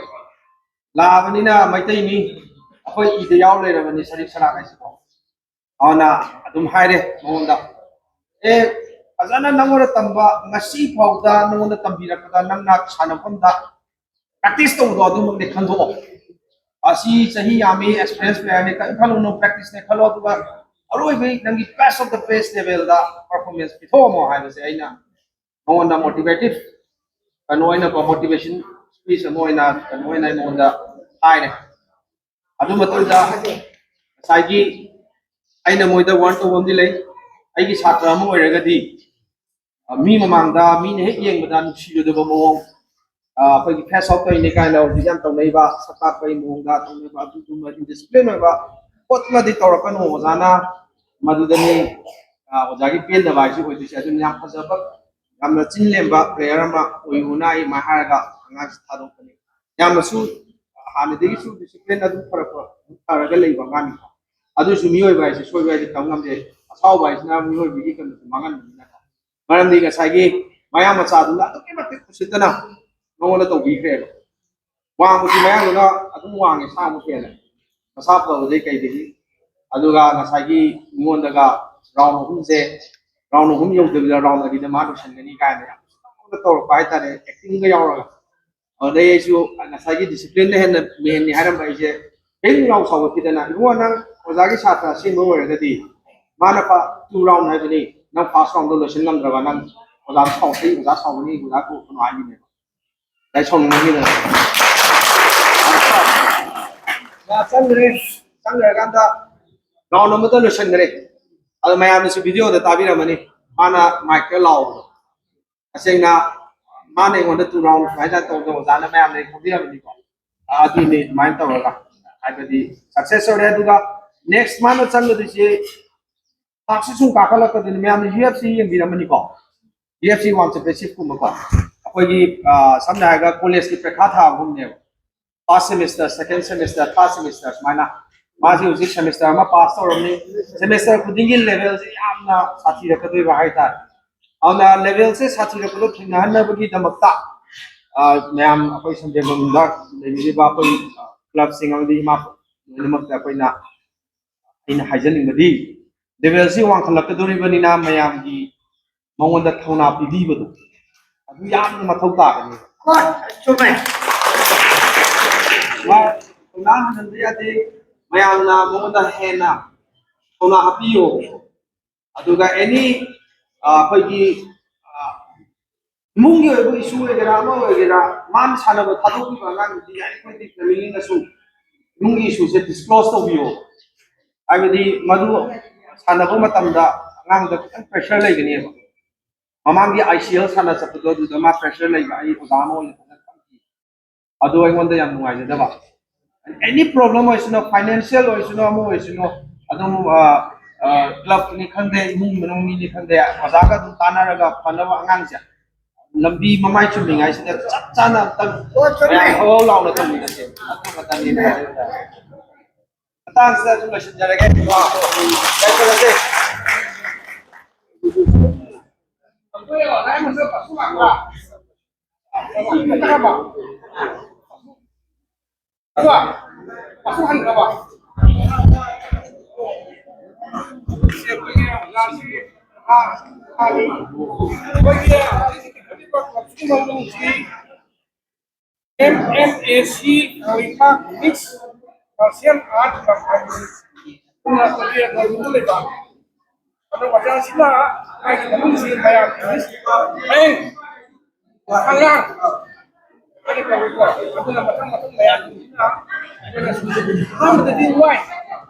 ꯂꯥꯛꯑꯕꯅꯤꯅ ꯃꯩꯇꯩꯅꯤ, ꯑꯩꯈꯣꯏ ꯏꯗ ꯌꯥꯎ ꯂꯩꯔꯕꯅꯤ ꯁꯔꯤꯛ ꯁꯔꯥꯛ ꯍꯥꯏꯁꯤꯀꯣ꯫ ꯑꯗꯨꯅ ꯑꯗꯨꯝ ꯍꯥꯏꯔꯦ ꯃꯉꯣꯟꯗ, "ꯑꯦ, ꯐꯖꯅ ꯅꯪꯉꯣꯟꯗ ꯇꯝꯕ, ꯉꯁꯤ ꯐꯥꯎꯗ ꯅꯪꯉꯣꯟꯗ ꯇꯝꯕꯤꯔꯛꯄꯗ ꯅꯪꯅ ꯁꯥꯟꯅꯐꯝꯗ practice ꯇꯧꯕꯗꯣ ꯑꯗꯨꯃꯛꯅꯤ ꯈꯟꯗꯣꯛꯑꯣ꯫ ꯑꯁꯤ ꯆꯍꯤ ꯌꯥꯝꯃꯤ, ꯑꯦꯛꯁꯄꯤꯔꯤꯌꯦꯟꯁ ꯄ꯭ꯂꯦꯌꯔꯅꯤ, ꯀꯔꯤꯝ ꯈꯜꯂꯨꯅꯨ, ꯄ꯭ꯔꯦꯛꯇꯤꯁꯅꯦ ꯈꯜꯂꯣ, ꯑꯗꯨꯒ ꯑꯔꯣꯏꯕꯒꯤ ꯅꯪꯒꯤ ꯕꯦꯁ ꯑꯣꯐ ꯗ ꯕꯦꯁ ꯂꯦꯚꯦꯜꯗ ꯄꯔꯐꯣꯔꯃꯦꯟꯁ ꯄꯤꯊꯣꯛꯑꯝꯃꯣ ꯍꯥꯏꯕꯁꯦ ꯑꯩꯅ ꯃꯉꯣꯟꯗ ꯃꯣꯇꯤꯚꯦꯇꯤꯚ ꯀꯩꯅꯣ ꯑꯣꯏꯅ, ꯃꯣꯇꯤꯚꯦꯁꯟ ꯁ꯭ꯄꯤꯆ ꯑꯃ ꯑꯣꯏꯅ ꯀꯩꯅꯣ ꯑꯣꯏꯅ ꯑꯩ ꯃꯉꯣꯟꯗ ꯍꯥꯏꯔꯦ꯫ ꯑꯗꯨ ꯃꯇꯨꯡꯗ ꯉꯁꯥꯏꯒꯤ ꯑꯩꯅ ꯃꯣꯏꯗ ꯋꯥꯔꯟ ꯇꯧꯕ ꯑꯃꯗꯤ ꯂꯩ, ꯑꯩꯒꯤ ꯁꯥꯇ꯭ꯔ ꯑꯃ ꯑꯣꯏꯔꯒꯗꯤ ꯃꯤ ꯃꯃꯥꯡꯗ ꯃꯤꯅ ꯍꯦꯛ ꯌꯦꯡꯕꯗ ꯅꯨꯡꯁꯤꯔꯣꯏꯗꯕ ꯃꯑꯣꯡ, ꯑꯩꯈꯣꯏꯒꯤ ꯐꯦꯁ ꯑꯥꯎꯠ ꯇꯧꯔꯤꯅꯤ ꯀꯥꯏꯅ ꯍꯧꯖꯤꯛ ꯌꯥꯝ ꯇꯧꯅꯩꯕ, ꯁꯛ ꯀꯥꯛꯄꯒꯤ ꯃꯑꯣꯡꯗ ꯇꯧꯅꯕ, ꯑꯗꯨꯒꯨꯝꯕ ꯏꯟꯗꯤꯁꯤꯄ꯭ꯂꯤꯟ ꯑꯣꯏꯕ ꯄꯣꯠ ꯑꯃꯗꯤ ꯇꯧꯔꯛꯀꯅꯨ ꯑꯣꯖꯥꯅ꯫ ꯃꯗꯨꯗꯅꯤ ꯑꯣꯖꯥꯒꯤ ꯄꯦꯟꯗꯕ ꯍꯥꯏꯁꯤ ꯑꯣꯏꯗꯣꯏꯁꯦ꯫ ꯑꯗꯨꯅ ꯌꯥꯝ ꯐꯖꯕ, ꯌꯥꯝꯅ ꯆꯤꯟ ꯂꯦꯝꯕ ꯄ꯭ꯂꯦꯌꯔ ꯑꯃ ꯑꯣꯏꯌꯨꯅ ꯑꯩ ꯑꯗꯨꯃꯥꯏꯅ ꯍꯥꯏꯔꯒ ꯑꯉꯥꯡꯁꯤ ꯊꯥꯗꯣꯛꯄꯅꯤ꯫ ꯌꯥꯝꯅꯁꯨ ꯍꯥꯟꯅꯗꯒꯤꯁꯨ ꯗꯤꯁꯤꯄ꯭ꯂꯤꯟ ꯑꯗꯨꯝ ꯐꯔꯛꯄ, ꯐꯔꯒ ꯂꯩꯕ ꯑꯉꯥꯡꯅꯤ꯫ ꯑꯗꯨꯁꯨ ꯃꯤꯑꯣꯏꯕ ꯍꯥꯏꯁꯦ ꯁꯣꯏꯕ ꯍꯥꯏꯁꯦ ꯇꯝ ꯉꯝꯗꯦ꯫ ꯑꯁꯥꯎꯕ ꯍꯥꯏꯁꯤꯅ ꯃꯤꯑꯣꯏꯕꯒꯤ ꯀꯩꯅꯣꯁꯦ ꯃꯥꯡꯍꯟꯕꯅꯤꯅ꯫ ꯃꯔꯝꯗꯤ ꯉꯁꯥꯏꯒꯤ ꯃꯌꯥꯡ ꯃꯆꯥꯗꯨꯅ ꯑꯗꯨꯛꯀꯤ ꯃꯇꯤꯛ ꯎꯁꯤꯠꯇꯅ ꯃꯉꯣꯟꯗ ꯇꯧꯕꯤꯈ꯭ꯔꯦꯕ꯫ ꯋꯥꯡꯕꯁꯤ ꯃꯌꯥꯡꯗꯨꯅ ꯑꯗꯨꯝ ꯋꯥꯡꯉꯦ, ꯁꯥꯃꯨꯛ ꯍꯦꯜꯂꯦ꯫ ꯃꯁꯥ ꯐꯕꯗꯩ ꯀꯩꯗꯒꯤ꯫ ꯑꯗꯨꯒ ꯉꯁꯥꯏꯒꯤ ꯃꯤꯉꯣꯟꯗꯒ ꯔꯥꯎꯟ ꯑꯍꯨꯝꯁꯦ, ꯔꯥꯎꯟ ꯑꯍꯨꯝ ꯌꯧꯗꯕꯤꯗ ꯔꯥꯎꯟ ꯑꯅꯤꯗ ꯃꯥ ꯂꯣꯏꯁꯤꯟꯒꯅꯤ ꯀꯥꯏꯅ ꯌꯥꯝ ꯎꯁꯤꯠꯇꯅ ꯃꯉꯣꯟꯗ ꯇꯧꯔꯛꯄ ꯍꯥꯏꯇꯥꯔꯦ, ꯑꯦꯛꯇꯤꯡꯒ ꯌꯥꯎꯔꯒ꯫ ꯑꯗꯨꯗꯩ ꯑꯩꯁꯨ ꯉꯁꯥꯏꯒꯤ ꯗꯤꯁꯤꯄ꯭ꯂꯤꯟꯅ ꯍꯦꯟꯅ ꯃꯦꯟꯅꯤ ꯍꯥꯏꯔꯝꯕ ꯑꯩꯁꯦ ꯍꯤꯡ ꯂꯥꯎ ꯁꯥꯎꯒꯠꯈꯤꯗꯅ, "ꯏꯕꯨꯡꯉꯣ, ꯅꯪ ꯑꯣꯖꯥꯒꯤ ꯁꯥꯇ꯭ꯔ ꯑꯁꯦꯡꯕ ꯑꯣꯏꯔꯒꯗꯤ ꯃꯥꯅ ꯇꯨ ꯔꯥꯎꯟ ꯍꯥꯏꯕꯅꯤ, ꯅꯪ ꯐꯥꯔꯁ ꯔꯥꯎꯟꯗꯣ ꯂꯣꯏꯁꯤꯟ ꯉꯝꯗ꯭ꯔꯕ ꯅꯪ ꯑꯣꯖꯥ ꯁꯥꯎ-, ꯑꯩ ꯑꯣꯖꯥ ꯁꯥꯎꯒꯅꯤ, ꯑꯣꯖꯥ ꯀꯧꯔꯛꯀꯅꯨ" ꯍꯥꯏꯈꯤꯕꯅꯦꯕ꯫ ꯑꯗꯩ ꯁꯥꯎꯅꯤꯡꯕꯒꯤꯗꯅ ꯃꯥ ꯆꯪꯈ꯭ꯔꯦ꯫ ꯆꯪꯈ꯭ꯔꯀꯥꯟꯗ ꯔꯥꯎꯟ ꯑꯃꯗ ꯂꯣꯏꯁꯤꯟꯈ꯭ꯔꯦ꯫ ꯑꯗꯣ ꯃꯌꯥꯝꯅꯁꯨ ꯚꯤꯗꯤꯑꯣꯗ ꯇꯥꯕꯤꯔꯝꯃꯅꯤ, ꯃꯥꯅ ꯃꯥꯏꯛꯇ ꯂꯥꯎꯕꯗꯣ꯫ ꯇꯁꯦꯡꯅ ꯃꯥꯅ ꯑꯩꯉꯣꯟꯗ ꯇꯨ ꯔꯥꯎꯟ ꯁꯨꯃꯥꯏꯅ ꯇꯧꯗꯅ ꯑꯣꯖꯥꯅ ꯃꯌꯥꯝꯗ ꯈꯪꯕꯤꯔꯕꯅꯤꯀꯣ꯫ ꯑꯗꯨꯅꯤ ꯑꯗꯨꯃꯥꯏꯅ ꯇꯧꯔꯒ ꯍꯥꯏꯕꯗꯤ ꯁꯛꯁꯦꯁ ꯑꯣꯏꯔꯦ꯫ ꯑꯗꯨꯒ ꯅꯦꯛꯁ ꯃꯥꯅ ꯆꯪꯒꯗꯣꯏꯁꯦ ꯊꯥꯛꯁꯤ ꯁꯨꯝ ꯀꯥꯈꯠꯂꯛꯀꯗꯣꯏꯅꯤ꯫ ꯃꯌꯥꯝꯅ ꯌꯨ ꯑꯦꯐ ꯁꯤ ꯌꯦꯡꯕꯤꯔꯝꯃꯅꯤꯀꯣ, ꯌꯨ ꯑꯦꯐ ꯁꯤ ꯋꯥꯟ ꯆꯦꯝꯄꯤꯌꯟꯁꯤꯞꯀꯨꯝꯕꯀꯣ꯫ ꯑꯩꯈꯣꯏꯒꯤ ꯁꯝꯅ ꯍꯥꯏꯔꯒ ꯀꯣꯂꯦꯖꯀꯤ ꯄꯩꯈꯥ ꯊꯥꯕꯒꯨꯝꯅꯦꯕ꯫ First semester, second semester, third semester ꯁꯨꯃꯥꯏꯅ꯫ ꯃꯥꯁꯤ ꯍꯧꯖꯤꯛ ꯁꯦꯃꯤꯁꯇꯔ ꯑꯃ ꯄꯥꯁ ꯇꯧꯔꯝꯃꯤ꯫ ꯁꯦꯃꯤꯁꯇꯔ ꯈꯨꯗꯤꯡꯒꯤ ꯂꯦꯚꯦꯜꯁꯦ ꯌꯥꯝꯅ ꯁꯥꯊꯤꯔꯛꯀꯗꯣꯏꯕ ꯍꯥꯏꯇꯥꯔꯦ꯫ ꯑꯗꯨꯅ ꯂꯦꯚꯦꯜꯁꯦ ꯁꯥꯊꯤꯔꯛꯄꯗꯣ ꯊꯦꯡꯅꯍꯟꯅꯕꯒꯤꯗꯃꯛꯇ ꯃꯌꯥꯝ ꯑꯩꯈꯣꯏ ꯁꯟꯖꯦꯟꯕꯝꯗ ꯂꯩꯕꯤꯔꯤꯕ ꯑꯩꯈꯣꯏ ꯀ꯭ꯂꯕꯁꯤꯡ ꯑꯃꯗꯤ ꯏꯃꯥ ꯂꯣꯏꯅꯃꯛꯇ ꯑꯩꯈꯣꯏꯅ, ꯑꯩꯅ ꯍꯥꯏꯖꯅꯤꯡꯕꯗꯤ ꯂꯦꯚꯦꯜꯁꯤ ꯋꯥꯡꯈꯠꯂꯛꯀꯗꯧꯔꯤꯕꯅꯤꯅ ꯃꯌꯥꯝꯒꯤ ꯃꯉꯣꯟꯗ ꯊꯧꯅꯥ ꯄꯤꯕꯤꯕꯗꯣ ꯑꯗꯨ ꯌꯥꯝꯅ ꯃꯊꯧ ꯇꯥꯒꯅꯤ꯫ ꯍꯣꯏ, ꯆꯨꯝꯃꯦ꯫ ꯃꯥ ꯊꯧꯅꯥ ꯍꯟꯍꯟꯕ ꯌꯥꯗꯦ꯫ ꯃꯌꯥꯝꯅ ꯃꯉꯣꯟꯗ ꯍꯦꯟꯅ ꯊꯧꯅꯥ ꯍꯥꯞꯄꯤꯌꯣ꯫ ꯑꯗꯨꯒ ꯑꯦꯅꯤ ꯑꯩꯈꯣꯏꯒꯤ ꯑ, ꯏꯃꯨꯡꯒꯤ ꯑꯣꯏꯕ ꯏꯁꯨ ꯑꯣꯏꯒꯦꯔꯥ, ꯑꯃ ꯑꯣꯏꯒꯦꯔꯥ, ꯃꯥꯅ ꯁꯥꯟꯅꯕ ꯊꯥꯗꯣꯛꯈꯤꯕ ꯑꯉꯥꯡꯗꯨꯗꯤ ꯌꯥꯔꯤꯈꯩꯗꯤ ꯐꯦꯃꯤꯂꯤꯅꯁꯨ ꯏꯃꯨꯡꯒꯤ ꯏꯁꯨꯁꯦ ꯗꯤꯁꯀ꯭ꯂꯣꯁ ꯇꯧꯕꯤꯌꯣ꯫ ꯍꯥꯏꯕꯗꯤ ꯃꯗꯨ ꯁꯥꯟꯅꯕ ꯃꯇꯝꯗ ꯑꯉꯥꯡꯗ ꯈꯤꯇꯪ ꯄ꯭ꯔꯦꯁꯔ ꯂꯩꯒꯅꯦꯕ꯫ ꯃꯃꯥꯡꯒꯤ ꯑꯥꯏ ꯁꯤ ꯑꯦꯜ ꯁꯥꯟꯅ ꯆꯠꯄꯗꯣ ꯑꯗꯨꯗ ꯃꯥ ꯄ꯭ꯔꯦꯁꯔ ꯂꯩꯕ ꯑꯩ ꯑꯣꯖꯥ ꯑꯃ ꯑꯣꯏꯅ ꯐꯖꯅ ꯈꯪꯈꯤ꯫ ꯑꯗꯨ ꯑꯩꯉꯣꯟꯗ ꯌꯥꯝ ꯅꯨꯡꯉꯥꯏꯖꯗꯕ꯫ ꯑꯦꯅꯤ ꯄ꯭ꯔꯣꯕ꯭ꯂꯦꯝ ꯑꯣꯏꯁꯅꯨ, ꯐꯥꯏꯅꯥꯟꯁꯤꯌꯦꯜ ꯑꯣꯏꯁꯅꯨ, ꯑꯃ ꯑꯣꯏꯁꯅꯨ, ꯑꯗꯨꯝ ꯀ꯭ꯂꯕꯅꯤ ꯈꯪꯗꯦ, ꯏꯃꯨꯡ ꯃꯅꯨꯡꯅꯤ ꯈꯪꯗꯦ, ꯑꯣꯖꯥꯒ ꯑꯗꯨꯝ ꯇꯥꯟꯅꯔꯒ ꯐꯅꯕ ꯑꯉꯥꯡꯁꯦ ꯂꯝꯕꯤ ꯃꯃꯥꯏ ꯆꯨꯝꯃꯤꯉꯥꯏꯁꯤꯗ ꯆꯞ ꯆꯥꯅ ꯑꯝꯇꯪ ꯃꯌꯥꯝ ꯍꯧꯍꯧ ꯂꯥꯎꯅ ꯇꯧꯃꯤꯟꯅꯁꯦ꯫ ꯑꯗꯨ ꯈꯛꯇꯅꯤ꯫ ꯃꯇꯥꯡꯁꯤꯗ ꯑꯗꯨꯝ ꯂꯣꯏꯁꯤꯟꯖꯔꯒꯦ꯫ ꯌꯥꯏꯐꯔꯁꯦ꯫ ꯑꯦꯝ ꯑꯦꯝ ꯑꯦ ꯁꯤ ꯀꯧꯏꯀꯥ ꯃꯤꯛꯁ ꯃꯥꯔꯁꯤꯌꯦꯜ ꯑꯥꯔꯠ ꯀꯝꯄꯥꯅꯤ ꯄꯨꯟꯅ ꯂꯩꯕ꯫ ꯑꯗꯣ ꯑꯣꯖꯥꯁꯤꯅ ꯃꯥꯒꯤ ꯃꯃꯤꯡꯁꯤ ꯃꯌꯥꯝ ꯏꯪꯂꯤꯁ ꯃꯌꯦꯡ ꯑꯉꯥꯡ ꯍꯥꯏꯅ ꯀꯧꯏꯀꯣ꯫ ꯑꯗꯨꯅ ꯃꯊꯪ ꯃꯊꯪ ꯃꯌꯥꯝꯁꯤꯡꯁꯤꯅ ꯑꯩꯈꯣꯏꯅ ꯁꯨꯝ ꯑꯍꯥꯟꯕꯗꯗꯤ ꯋꯥꯏ꯫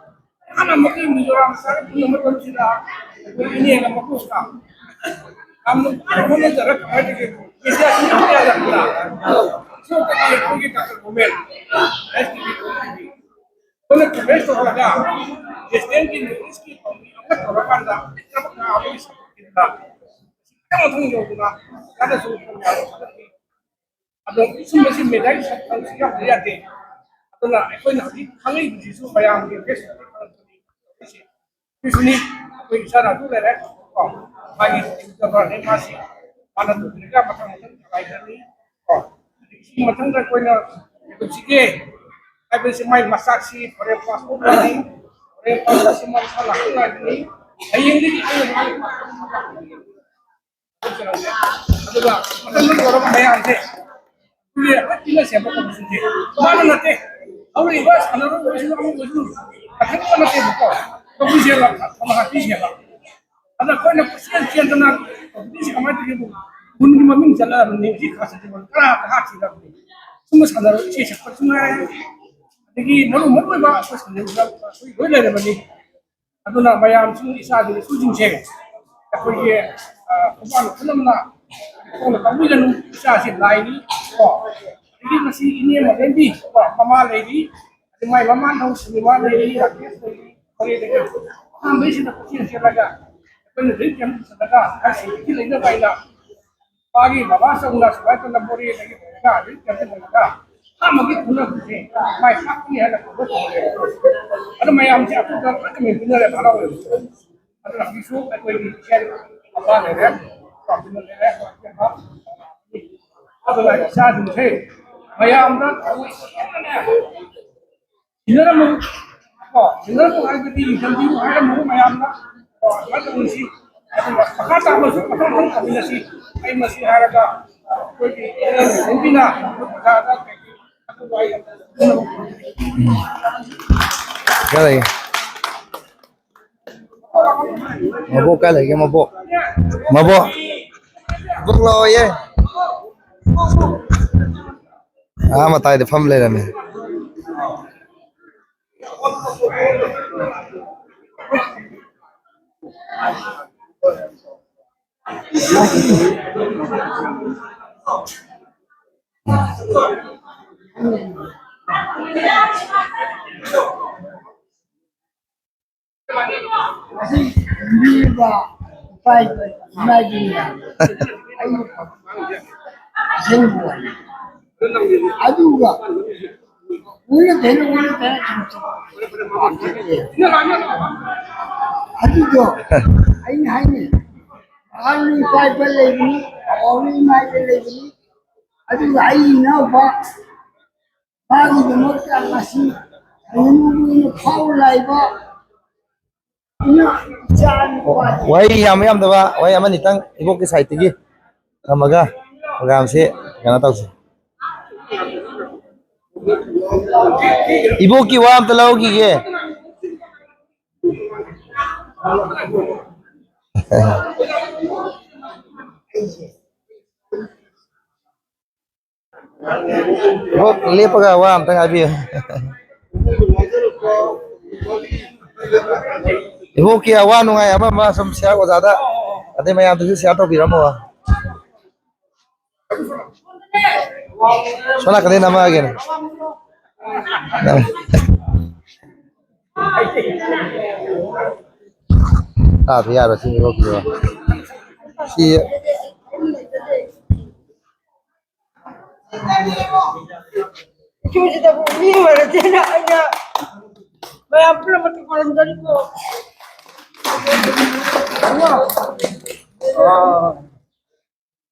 ꯑꯍꯥꯟꯕ ꯑꯃꯒꯤ ꯃꯤꯖꯣꯔꯥꯝ ꯆꯠꯂꯛꯄ ꯃꯇꯝꯁꯤꯗ ꯑꯩꯈꯣꯏ ꯏꯅꯦꯅ ꯃꯀꯣꯛꯇ ꯌꯥꯝꯅ ꯋꯥꯅ ꯍꯣꯠꯅꯖꯔꯒ ꯀꯃꯥꯏꯅ ꯇꯧꯒꯦ? ꯏꯟꯗꯤꯌꯥꯁꯤ ꯌꯥꯝ ꯌꯥꯗꯕꯅꯤꯅ ꯁꯣꯝꯗꯒꯤ ꯑꯩꯈꯣꯏꯒꯤ ꯗꯥꯛꯇꯔ ꯒꯣꯃꯦꯟ ꯑꯩꯈꯣꯏꯅ ꯀꯟꯚꯤꯟꯁ ꯇꯧꯔꯒ ꯗꯤꯁꯇꯦꯟꯁꯀꯤ ꯅꯣꯂꯦꯖꯀꯤ ꯄꯥꯎꯃꯤ ꯑꯃ ꯇꯧꯔꯀꯥꯟꯗ ꯊꯕꯛ ꯀꯌꯥ ꯑꯃꯒꯤ ꯁꯛꯇꯤꯗ ꯃꯊꯪ ꯃꯊꯪ ꯌꯧꯗꯅ ꯀꯥꯟꯅꯁꯨ ꯐꯪꯉꯦ꯫ ꯑꯗꯣ ꯁꯨꯝꯕꯁꯤ ꯃꯦꯗꯥꯏ ꯁꯛꯇꯝꯁꯤ ꯌꯥꯎꯗ ꯌꯥꯗꯦ꯫ ꯑꯗꯨꯅ ꯑꯩꯈꯣꯏꯅ ꯍꯧꯖꯤꯛ ꯈꯪꯉꯛꯏꯕꯁꯤꯁꯨ ꯃꯌꯥꯝꯒꯤ ꯐꯦꯁꯕꯨꯛꯇ ꯈꯪꯉꯛꯄꯅꯤ꯫ ꯁꯤꯁꯤꯅꯤ ꯑꯩꯈꯣꯏ ꯏꯆꯥ ꯑꯗꯨ ꯂꯩꯔꯦ꯫ ꯀꯣ ꯃꯥꯒꯤ ꯇꯧꯖꯕꯅꯦ ꯃꯥꯁꯤ ꯃꯥꯅ ꯇꯧꯗ꯭ꯔꯤꯒ ꯃꯊꯪ ꯃꯊꯪ ꯊꯒꯥꯏꯒꯅꯤ꯫ ꯀꯣ ꯁꯤꯒꯤ ꯃꯊꯪꯗ ꯑꯩꯈꯣꯏꯅ ꯀꯩꯗꯧꯁꯤꯒꯦ ꯍꯥꯏꯕꯁꯤ ꯃꯥꯏ ꯃꯆꯥꯛꯁꯤ ꯐꯣꯔꯦꯟ ꯄꯥꯁꯄꯣꯔꯠ ꯂꯥꯛꯏ꯫ ꯐꯣꯔꯦꯟ ꯄꯥꯁꯄꯣꯔꯠꯁꯤ ꯃꯥ ꯃꯁꯥ ꯂꯥꯛꯄ ꯉꯥꯏꯕꯅꯤ꯫ ꯍꯌꯦꯡꯗꯒꯤ ꯑꯩꯅ ꯃꯥꯒꯤ ꯄꯥꯁꯄꯣꯔꯠ ꯂꯥꯛꯄ ꯉꯥꯏꯕꯅꯤ꯫ ꯑꯗꯨꯒ ꯃꯊꯪꯗ ꯇꯧꯔꯕ ꯃꯌꯥꯝꯁꯦ ꯑꯩꯈꯣꯏꯒꯤ ꯂꯣꯏ ꯄꯤꯅ ꯁꯦꯝꯕ ꯀꯣꯃꯤꯁꯟꯁꯦ ꯃꯥꯅ ꯅꯠꯇꯦ꯫ ꯍꯧꯔꯛꯏꯕ ꯁꯥꯟꯅꯔꯣꯏ ꯑꯣꯏꯁꯅꯨ, ꯑꯃ ꯑꯣꯏꯁꯅꯨ, ꯑꯈꯪꯕ ꯅꯠꯇꯦꯕꯀꯣ꯫ ꯇꯧꯕꯤꯁꯦꯕ, ꯍꯥꯠꯄꯤꯁꯦꯕ꯫ ꯑꯗ ꯑꯩꯈꯣꯏꯅ ꯀꯣꯏꯆꯦꯟ ꯆꯦꯟꯗꯅ ꯇꯧꯕꯤꯁꯦ ꯀꯃꯥꯏꯅ ꯇꯧꯒꯦꯕꯨ, ꯒꯨꯟꯒꯤ ꯃꯃꯤꯡ ꯆꯠꯂꯕꯅꯤ, ꯍꯧꯖꯤꯛ ꯈꯥꯁꯤꯗꯤ ꯀꯔꯥ ꯍꯥꯠꯈꯤꯗꯕꯅꯤ꯫ ꯁꯨꯝꯕ ꯁꯥꯟꯅꯔꯣꯏ ꯏꯁꯩ ꯁꯛꯄꯁꯨ ꯉꯥꯏꯔꯦ꯫ ꯑꯗꯒꯤ ꯃꯔꯨ ꯃꯔꯨ ꯑꯣꯏꯕ ꯑꯩꯈꯣꯏ ꯁꯟꯗꯦ ꯑꯩꯈꯣꯏ ꯂꯣꯏ ꯂꯩꯔꯕꯅꯤ꯫ ꯑꯗꯨꯅ ꯃꯌꯥꯝꯁꯨ ꯏꯆꯥꯁꯤꯡ, ꯏꯁꯨꯁꯤꯡꯁꯦ ꯑꯩꯈꯣꯏꯒꯤ, ꯑ, ꯈꯨꯕꯥꯛꯅ ꯈꯨꯅꯝꯅ ꯈꯣꯡꯅ ꯀꯥꯎꯕꯤꯒꯅꯨ꯫ ꯏꯆꯥꯁꯤ ꯂꯥꯏꯅꯤ ꯀꯣ꯫ ꯑꯗꯒꯤ ꯃꯁꯤ ꯏꯅꯦ ꯃꯥꯂꯦꯝꯕꯤ ꯀꯣ, ꯃꯃꯥ ꯂꯩꯔꯤ, ꯑꯗꯩ ꯃꯥꯏ ꯃꯃꯥꯟ ꯍꯧ ꯁꯤꯅꯦꯃꯥ ꯂꯩꯔꯤ, ꯔꯥꯀꯦꯁ ꯂꯩꯔꯤ, ꯃꯣꯔꯦꯗꯒꯤ ꯑꯍꯥꯟꯕꯩꯁꯤꯗ ꯄꯨꯛꯆꯦꯜ ꯆꯦꯜꯂꯒ ꯑꯩꯈꯣꯏꯅ ꯂꯥꯏꯔꯤꯛ ꯇꯝꯕ ꯄꯨꯁꯤꯜꯂꯒ ꯍꯥꯏ ꯁꯦꯀ꯭ꯌꯨꯔꯤꯇꯤ ꯂꯩꯅꯕ ꯍꯥꯏꯅ ꯃꯥꯒꯤ ꯕꯕꯥ ꯆꯧꯅ ꯁꯨꯃꯥꯏꯅ ꯇꯧꯅ ꯃꯣꯔꯦꯗꯒꯤ ꯂꯩꯔꯒ ꯑꯗꯩ ꯀꯦꯞꯇꯦꯟ ꯑꯣꯏꯔꯒ ꯑꯍꯥꯟꯕꯒꯤ ꯈꯨꯅꯕꯁꯦ ꯃꯥꯏ ꯄꯥꯛꯄꯅꯤ ꯍꯥꯏꯅ ꯈꯪꯕ ꯐꯪꯉꯦ꯫ ꯑꯗꯨ ꯃꯌꯥꯝꯁꯦ ꯑꯩꯈꯣꯏꯗ ꯂꯣꯏꯅ ꯃꯦꯟꯕꯤꯅꯔꯦ, ꯍꯔꯥꯎꯋꯦ꯫ ꯑꯗꯨꯅ ꯍꯧꯖꯤꯛꯁꯨ ꯑꯩꯈꯣꯏꯒꯤ ꯏꯆꯦ ꯑꯄꯥ ꯂꯩꯔꯦ, ꯄꯥꯝꯖꯤꯟꯕ ꯂꯩꯔꯦ, ꯑꯗꯨꯅ ꯏꯆꯥꯁꯤꯡꯁꯦ ꯃꯌꯥꯝꯗ ꯊꯑꯣꯏ ꯁꯦꯡꯅꯅꯦ ꯁꯤꯟꯅꯔꯝꯃꯨ꯫ ꯀꯣ, ꯁꯤꯟꯅꯔꯝꯃꯨ ꯍꯥꯏꯕꯗꯤ ꯏꯟꯇꯔꯚ꯭ꯌꯨ ꯍꯥꯏꯔꯝꯃꯨ ꯃꯌꯥꯝꯅ꯫ ꯀꯣ, ꯁꯨꯃꯥꯏꯅ ꯇꯧꯔꯤꯁꯤ꯫ ꯑꯗꯨꯒ ꯃꯈꯥ ꯇꯥꯕꯁꯨ ꯃꯊꯪ ꯃꯊꯪ ꯇꯧꯃꯤꯟꯅꯁꯤ꯫ ꯑꯩ ꯃꯁꯤ ꯍꯥꯏꯔꯒ ꯑꯩꯈꯣꯏꯒꯤ ꯂꯣꯏꯁꯤꯟꯕꯤꯅ ꯑꯩꯈꯣꯏ ꯑꯣꯖꯥꯗ ꯀꯩ-, ꯑꯗꯨꯕꯨ ꯑꯩ ꯀꯔꯤ? ꯃꯕꯣꯛ ꯀꯥꯏ ꯂꯩꯒꯦ, ꯃꯕꯣꯛ? ꯃꯕꯣꯛ? ꯃꯕꯣꯛ ꯂꯥꯛꯑꯣꯌꯦ꯫ ꯑꯥ, ꯃꯇꯥꯏꯗ ꯐꯝ ꯂꯩꯔꯝꯃꯦ꯫ ꯑꯁꯤ ꯂꯤꯔꯤꯕ ꯏꯄꯥ ꯏꯃꯥꯒꯤ ꯑꯩ ꯑꯁꯦꯡꯕ ꯋꯥꯔꯤ꯫ ꯑꯗꯨꯒ ꯎꯅ ꯇꯩꯅ, ꯎꯅ ꯇꯩꯅ ꯁꯨꯝ ꯆꯠꯄ꯫ ꯑꯗꯨꯗꯣ ꯑꯩꯅ ꯍꯥꯏꯅꯤ, ꯑꯍꯜ ꯏꯄꯥ ꯏꯄꯥ ꯂꯩꯕꯅꯤ, ꯑꯋꯥꯡ ꯏꯃꯥ ꯏꯄꯥ ꯂꯩꯕꯅꯤ꯫ ꯑꯗꯨꯒ ꯑꯩ ꯏꯅꯥꯎꯄꯥ ꯃꯥꯒꯤꯗꯃꯛꯇ ꯉꯁꯤ ꯍꯌꯦꯡ ꯐꯥꯎ ꯂꯥꯛꯏꯕ ꯏꯃꯥ ꯏꯆꯥ ꯅꯨꯄꯥ ꯋꯥꯍꯩ ꯌꯥꯝꯕ ꯌꯥꯝꯗꯕ ꯋꯥꯍꯩ ꯑꯃꯅꯤꯇꯪ ꯏꯕꯣꯛꯀꯤ ꯁꯥꯏꯠꯇꯒꯤ ꯊꯝꯃꯒ ꯄ꯭ꯔꯣꯒ꯭ꯔꯥꯝꯁꯤ ꯀꯩꯅꯣ ꯇꯧꯁꯤ꯫ ꯏꯕꯣꯛꯀꯤ ꯋꯥ ꯑꯝꯇ ꯂꯧꯈꯤꯒꯦ꯫ ꯏꯕꯣꯛ, ꯂꯦꯞꯄꯒ ꯋꯥ ꯑꯝꯇ ꯍꯥꯏꯕꯤꯌꯨ꯫ ꯏꯕꯣꯛꯀꯤ ꯑꯋꯥ ꯅꯨꯡꯉꯥꯏ ꯑꯃ ꯑꯃ ꯁꯨꯝ ꯁꯤꯌꯥꯔ ꯑꯣꯖꯥꯗ ꯑꯗꯩ ꯃꯌꯥꯝꯗꯁꯨ ꯁꯤꯌꯥꯔ ꯇꯧꯕꯤꯔꯝꯃꯣ꯫ ꯁꯣꯝ ꯅꯥꯀꯟꯗꯩ ꯅꯝꯃꯛꯑꯒꯦꯅꯦ꯫ ꯇꯥꯗ ꯌꯥꯔꯣꯏ ꯁꯤꯅꯤ ꯏꯕꯣꯛꯀꯤꯗꯣ꯫ ꯁꯤ ꯏꯁꯨꯁꯤꯗꯕꯨ ꯃꯤ ꯑꯣꯏꯔꯗꯤꯅ ꯑꯩꯅ ꯃꯌꯥꯝ ꯄꯨꯝꯅꯃꯛꯀꯤ ꯈꯨꯔꯨꯝꯖꯔꯤꯀꯣ꯫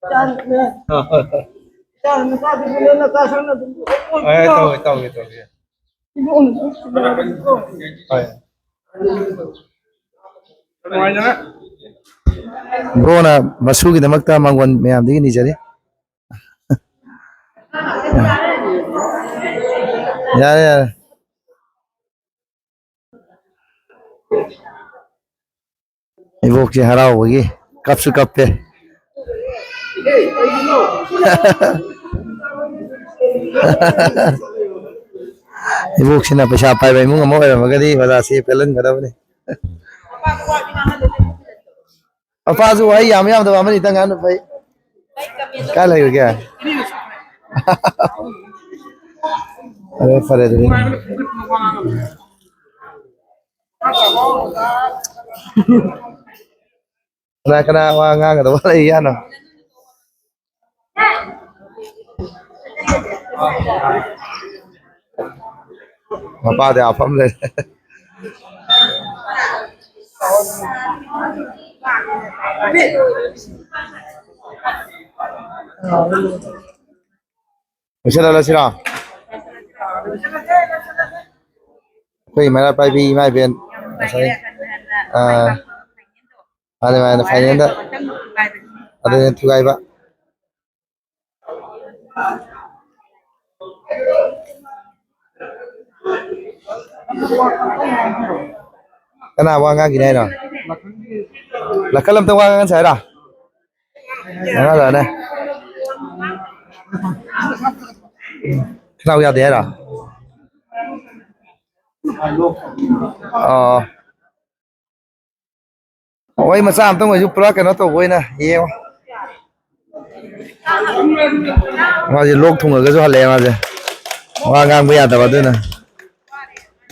ꯆꯥꯔꯨꯅꯦ꯫ ꯆꯥꯔꯨꯅꯦ, ꯆꯥꯗ꯭ꯔꯤꯕꯅꯦ, ꯅꯆꯥ ꯁꯛꯅ ꯑꯗꯨꯝ ꯍꯣꯏ, ꯇꯧꯒꯦ, ꯇꯧꯒꯦ, ꯇꯧꯒꯦ꯫ ꯏꯕꯣꯛꯅ ꯑꯗꯨꯝ ꯁꯤꯟꯅꯔꯕꯅꯤꯀꯣ꯫ ꯍꯣꯏ꯫ ꯕ꯭ꯔꯣꯅ ꯃꯁꯨꯒꯤꯗꯃꯛꯇ ꯃꯥꯡꯒꯣꯟ ꯃꯌꯥꯝꯗꯒꯤ ꯅꯤꯖꯔꯤ꯫ ꯌꯥꯔꯦ, ꯌꯥꯔꯦ꯫ ꯏꯕꯣꯛꯁꯦ ꯍꯔꯥꯎꯕꯒꯤ ꯀꯞꯁꯨ ꯀꯞꯄꯦ꯫ ꯏꯕꯣꯛꯁꯤꯅ ꯄꯩꯁꯥ ꯄꯥꯏꯕ ꯏꯃꯨꯡ ꯑꯃ ꯑꯣꯏꯔꯝꯃꯒꯗꯤ ꯕꯖꯥꯔꯁꯤ ꯄꯦꯜꯍꯟꯒꯗꯕꯅꯤ꯫ ꯃꯄꯥꯁꯨ ꯋꯥꯍꯩ ꯌꯥꯝ ꯌꯥꯝꯗꯕ ꯑꯃꯅꯤꯇꯪ ꯉꯥꯡꯅ ꯐꯩ꯫ ꯀꯥꯏ ꯂꯩꯔꯤꯒꯦ? ꯐꯔꯦ, ꯐꯔꯦ ꯑꯗꯨꯗꯤ꯫ ꯀꯅꯥ ꯀꯅꯥ ꯋꯥ ꯉꯥꯡꯒꯗꯕ ꯂꯩ ꯌꯥꯅꯣ? ꯃꯄꯥꯗꯤ ꯑꯥ ꯐꯝ ꯂꯩꯔꯦ꯫ ꯂꯣꯏꯁꯤꯜꯍꯜꯂꯁꯤꯔꯣ? ꯑꯩꯈꯣꯏ ꯃꯩꯔꯥ ꯄꯥꯏꯕꯤ ꯏꯃꯥ ꯏꯕꯦꯟ ꯉꯁꯥꯏ, ꯑꯥ, ꯃꯥꯅꯦ, ꯃꯥꯅꯦ, ꯐꯥꯏꯅꯦꯜꯗ ꯑꯗꯨꯅꯦ ꯊꯨꯒꯥꯏꯕ꯫ ꯀꯅꯥ ꯋꯥ ꯉꯥꯡꯈꯤꯅꯤ ꯍꯥꯏꯅꯣ? ꯂꯥꯈꯜ ꯑꯝꯇ ꯋꯥ ꯉꯥꯡꯍꯟꯁꯦ ꯍꯥꯏꯔꯣ? ꯉꯥꯡꯍꯜꯂꯛꯑꯣꯅꯦ꯫ ꯈꯅꯥꯎ ꯌꯥꯗꯦ ꯍꯥꯏꯔꯣ? ꯑꯣ꯫ ꯑꯣ, ꯑꯩ ꯃꯆꯥ ꯑꯝꯇꯪ ꯑꯣꯏꯁꯨ ꯄꯨꯔꯥ ꯀꯩꯅꯣ ꯇꯧꯕ ꯑꯣꯏꯅ ꯌꯦꯡꯉꯣ꯫ ꯃꯥꯁꯦ ꯂꯣꯛ ꯊꯨꯡꯉꯒꯁꯨ ꯍꯜꯂꯛꯑꯦ ꯃꯥꯁꯦ꯫ ꯋꯥ ꯉꯥꯡꯕ ꯌꯥꯗꯕ ꯑꯗꯨꯅ꯫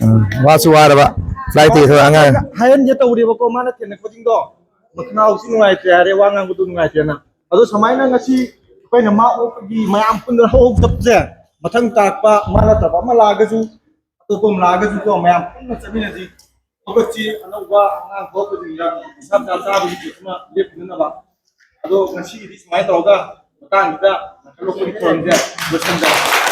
ꯎꯝ, ꯋꯥꯁꯨ ꯋꯥꯔꯕ꯫ Flight ꯇꯒꯤ ꯊꯣꯛꯂꯛꯑ ꯑꯉꯥꯡ꯫ ꯍꯥꯏꯍꯟꯒꯦ ꯇꯧꯔꯦꯕꯀꯣ, ꯃꯥꯅ ꯊꯦꯡꯅꯛꯄꯁꯤꯡꯗꯣ꯫ ꯃꯈꯅꯥꯎꯁꯨ ꯅꯨꯡꯉꯥꯏꯇ꯭ꯔꯦ ꯍꯥꯏꯔꯦ, ꯋꯥ ꯉꯥꯡꯕꯗꯨ ꯅꯨꯡꯉꯥꯏꯇꯦꯅ꯫ ꯑꯗꯣ ꯁꯨꯃꯥꯏꯅ ꯉꯁꯤ ꯑꯩꯈꯣꯏꯅ ꯃꯥ ꯑꯣꯛꯄꯒꯤ ꯃꯌꯥꯝ ꯄꯨꯟꯅ ꯍꯧꯍꯧꯗꯕꯁꯦ, ꯃꯊꯪ ꯇꯥꯔꯛꯄ ꯃꯥ ꯅꯠꯇꯕ ꯑꯃ ꯂꯥꯛꯑꯒꯁꯨ, ꯑꯇꯣꯞꯄ ꯑꯃ ꯂꯥꯛꯑꯒꯁꯨꯀꯣ, ꯃꯌꯥꯝ ꯄꯨꯟꯅ ꯆꯠꯃꯤꯟꯅꯁꯤ꯫ ꯊꯕꯛꯁꯤ ꯑꯅꯧꯕ ꯑꯉꯥꯡ ꯊꯣꯛꯂꯛꯄꯁꯤꯡꯗ ꯅꯤꯁꯥ ꯆꯥ ꯆꯥꯕꯒꯤ ꯀꯦꯁ ꯑꯃ ꯂꯦꯞꯇꯅꯕ꯫ ꯑꯗꯣ ꯉꯁꯤꯒꯤꯗꯤ ꯁꯨꯃꯥꯏꯅ ꯇꯧꯔꯒ ꯃꯇꯥꯡꯁꯤꯗ ꯂꯣꯛꯄꯒꯤ ꯊꯧꯔꯝꯁꯦ ꯂꯣꯏꯁꯤꯟꯖꯔꯦ꯫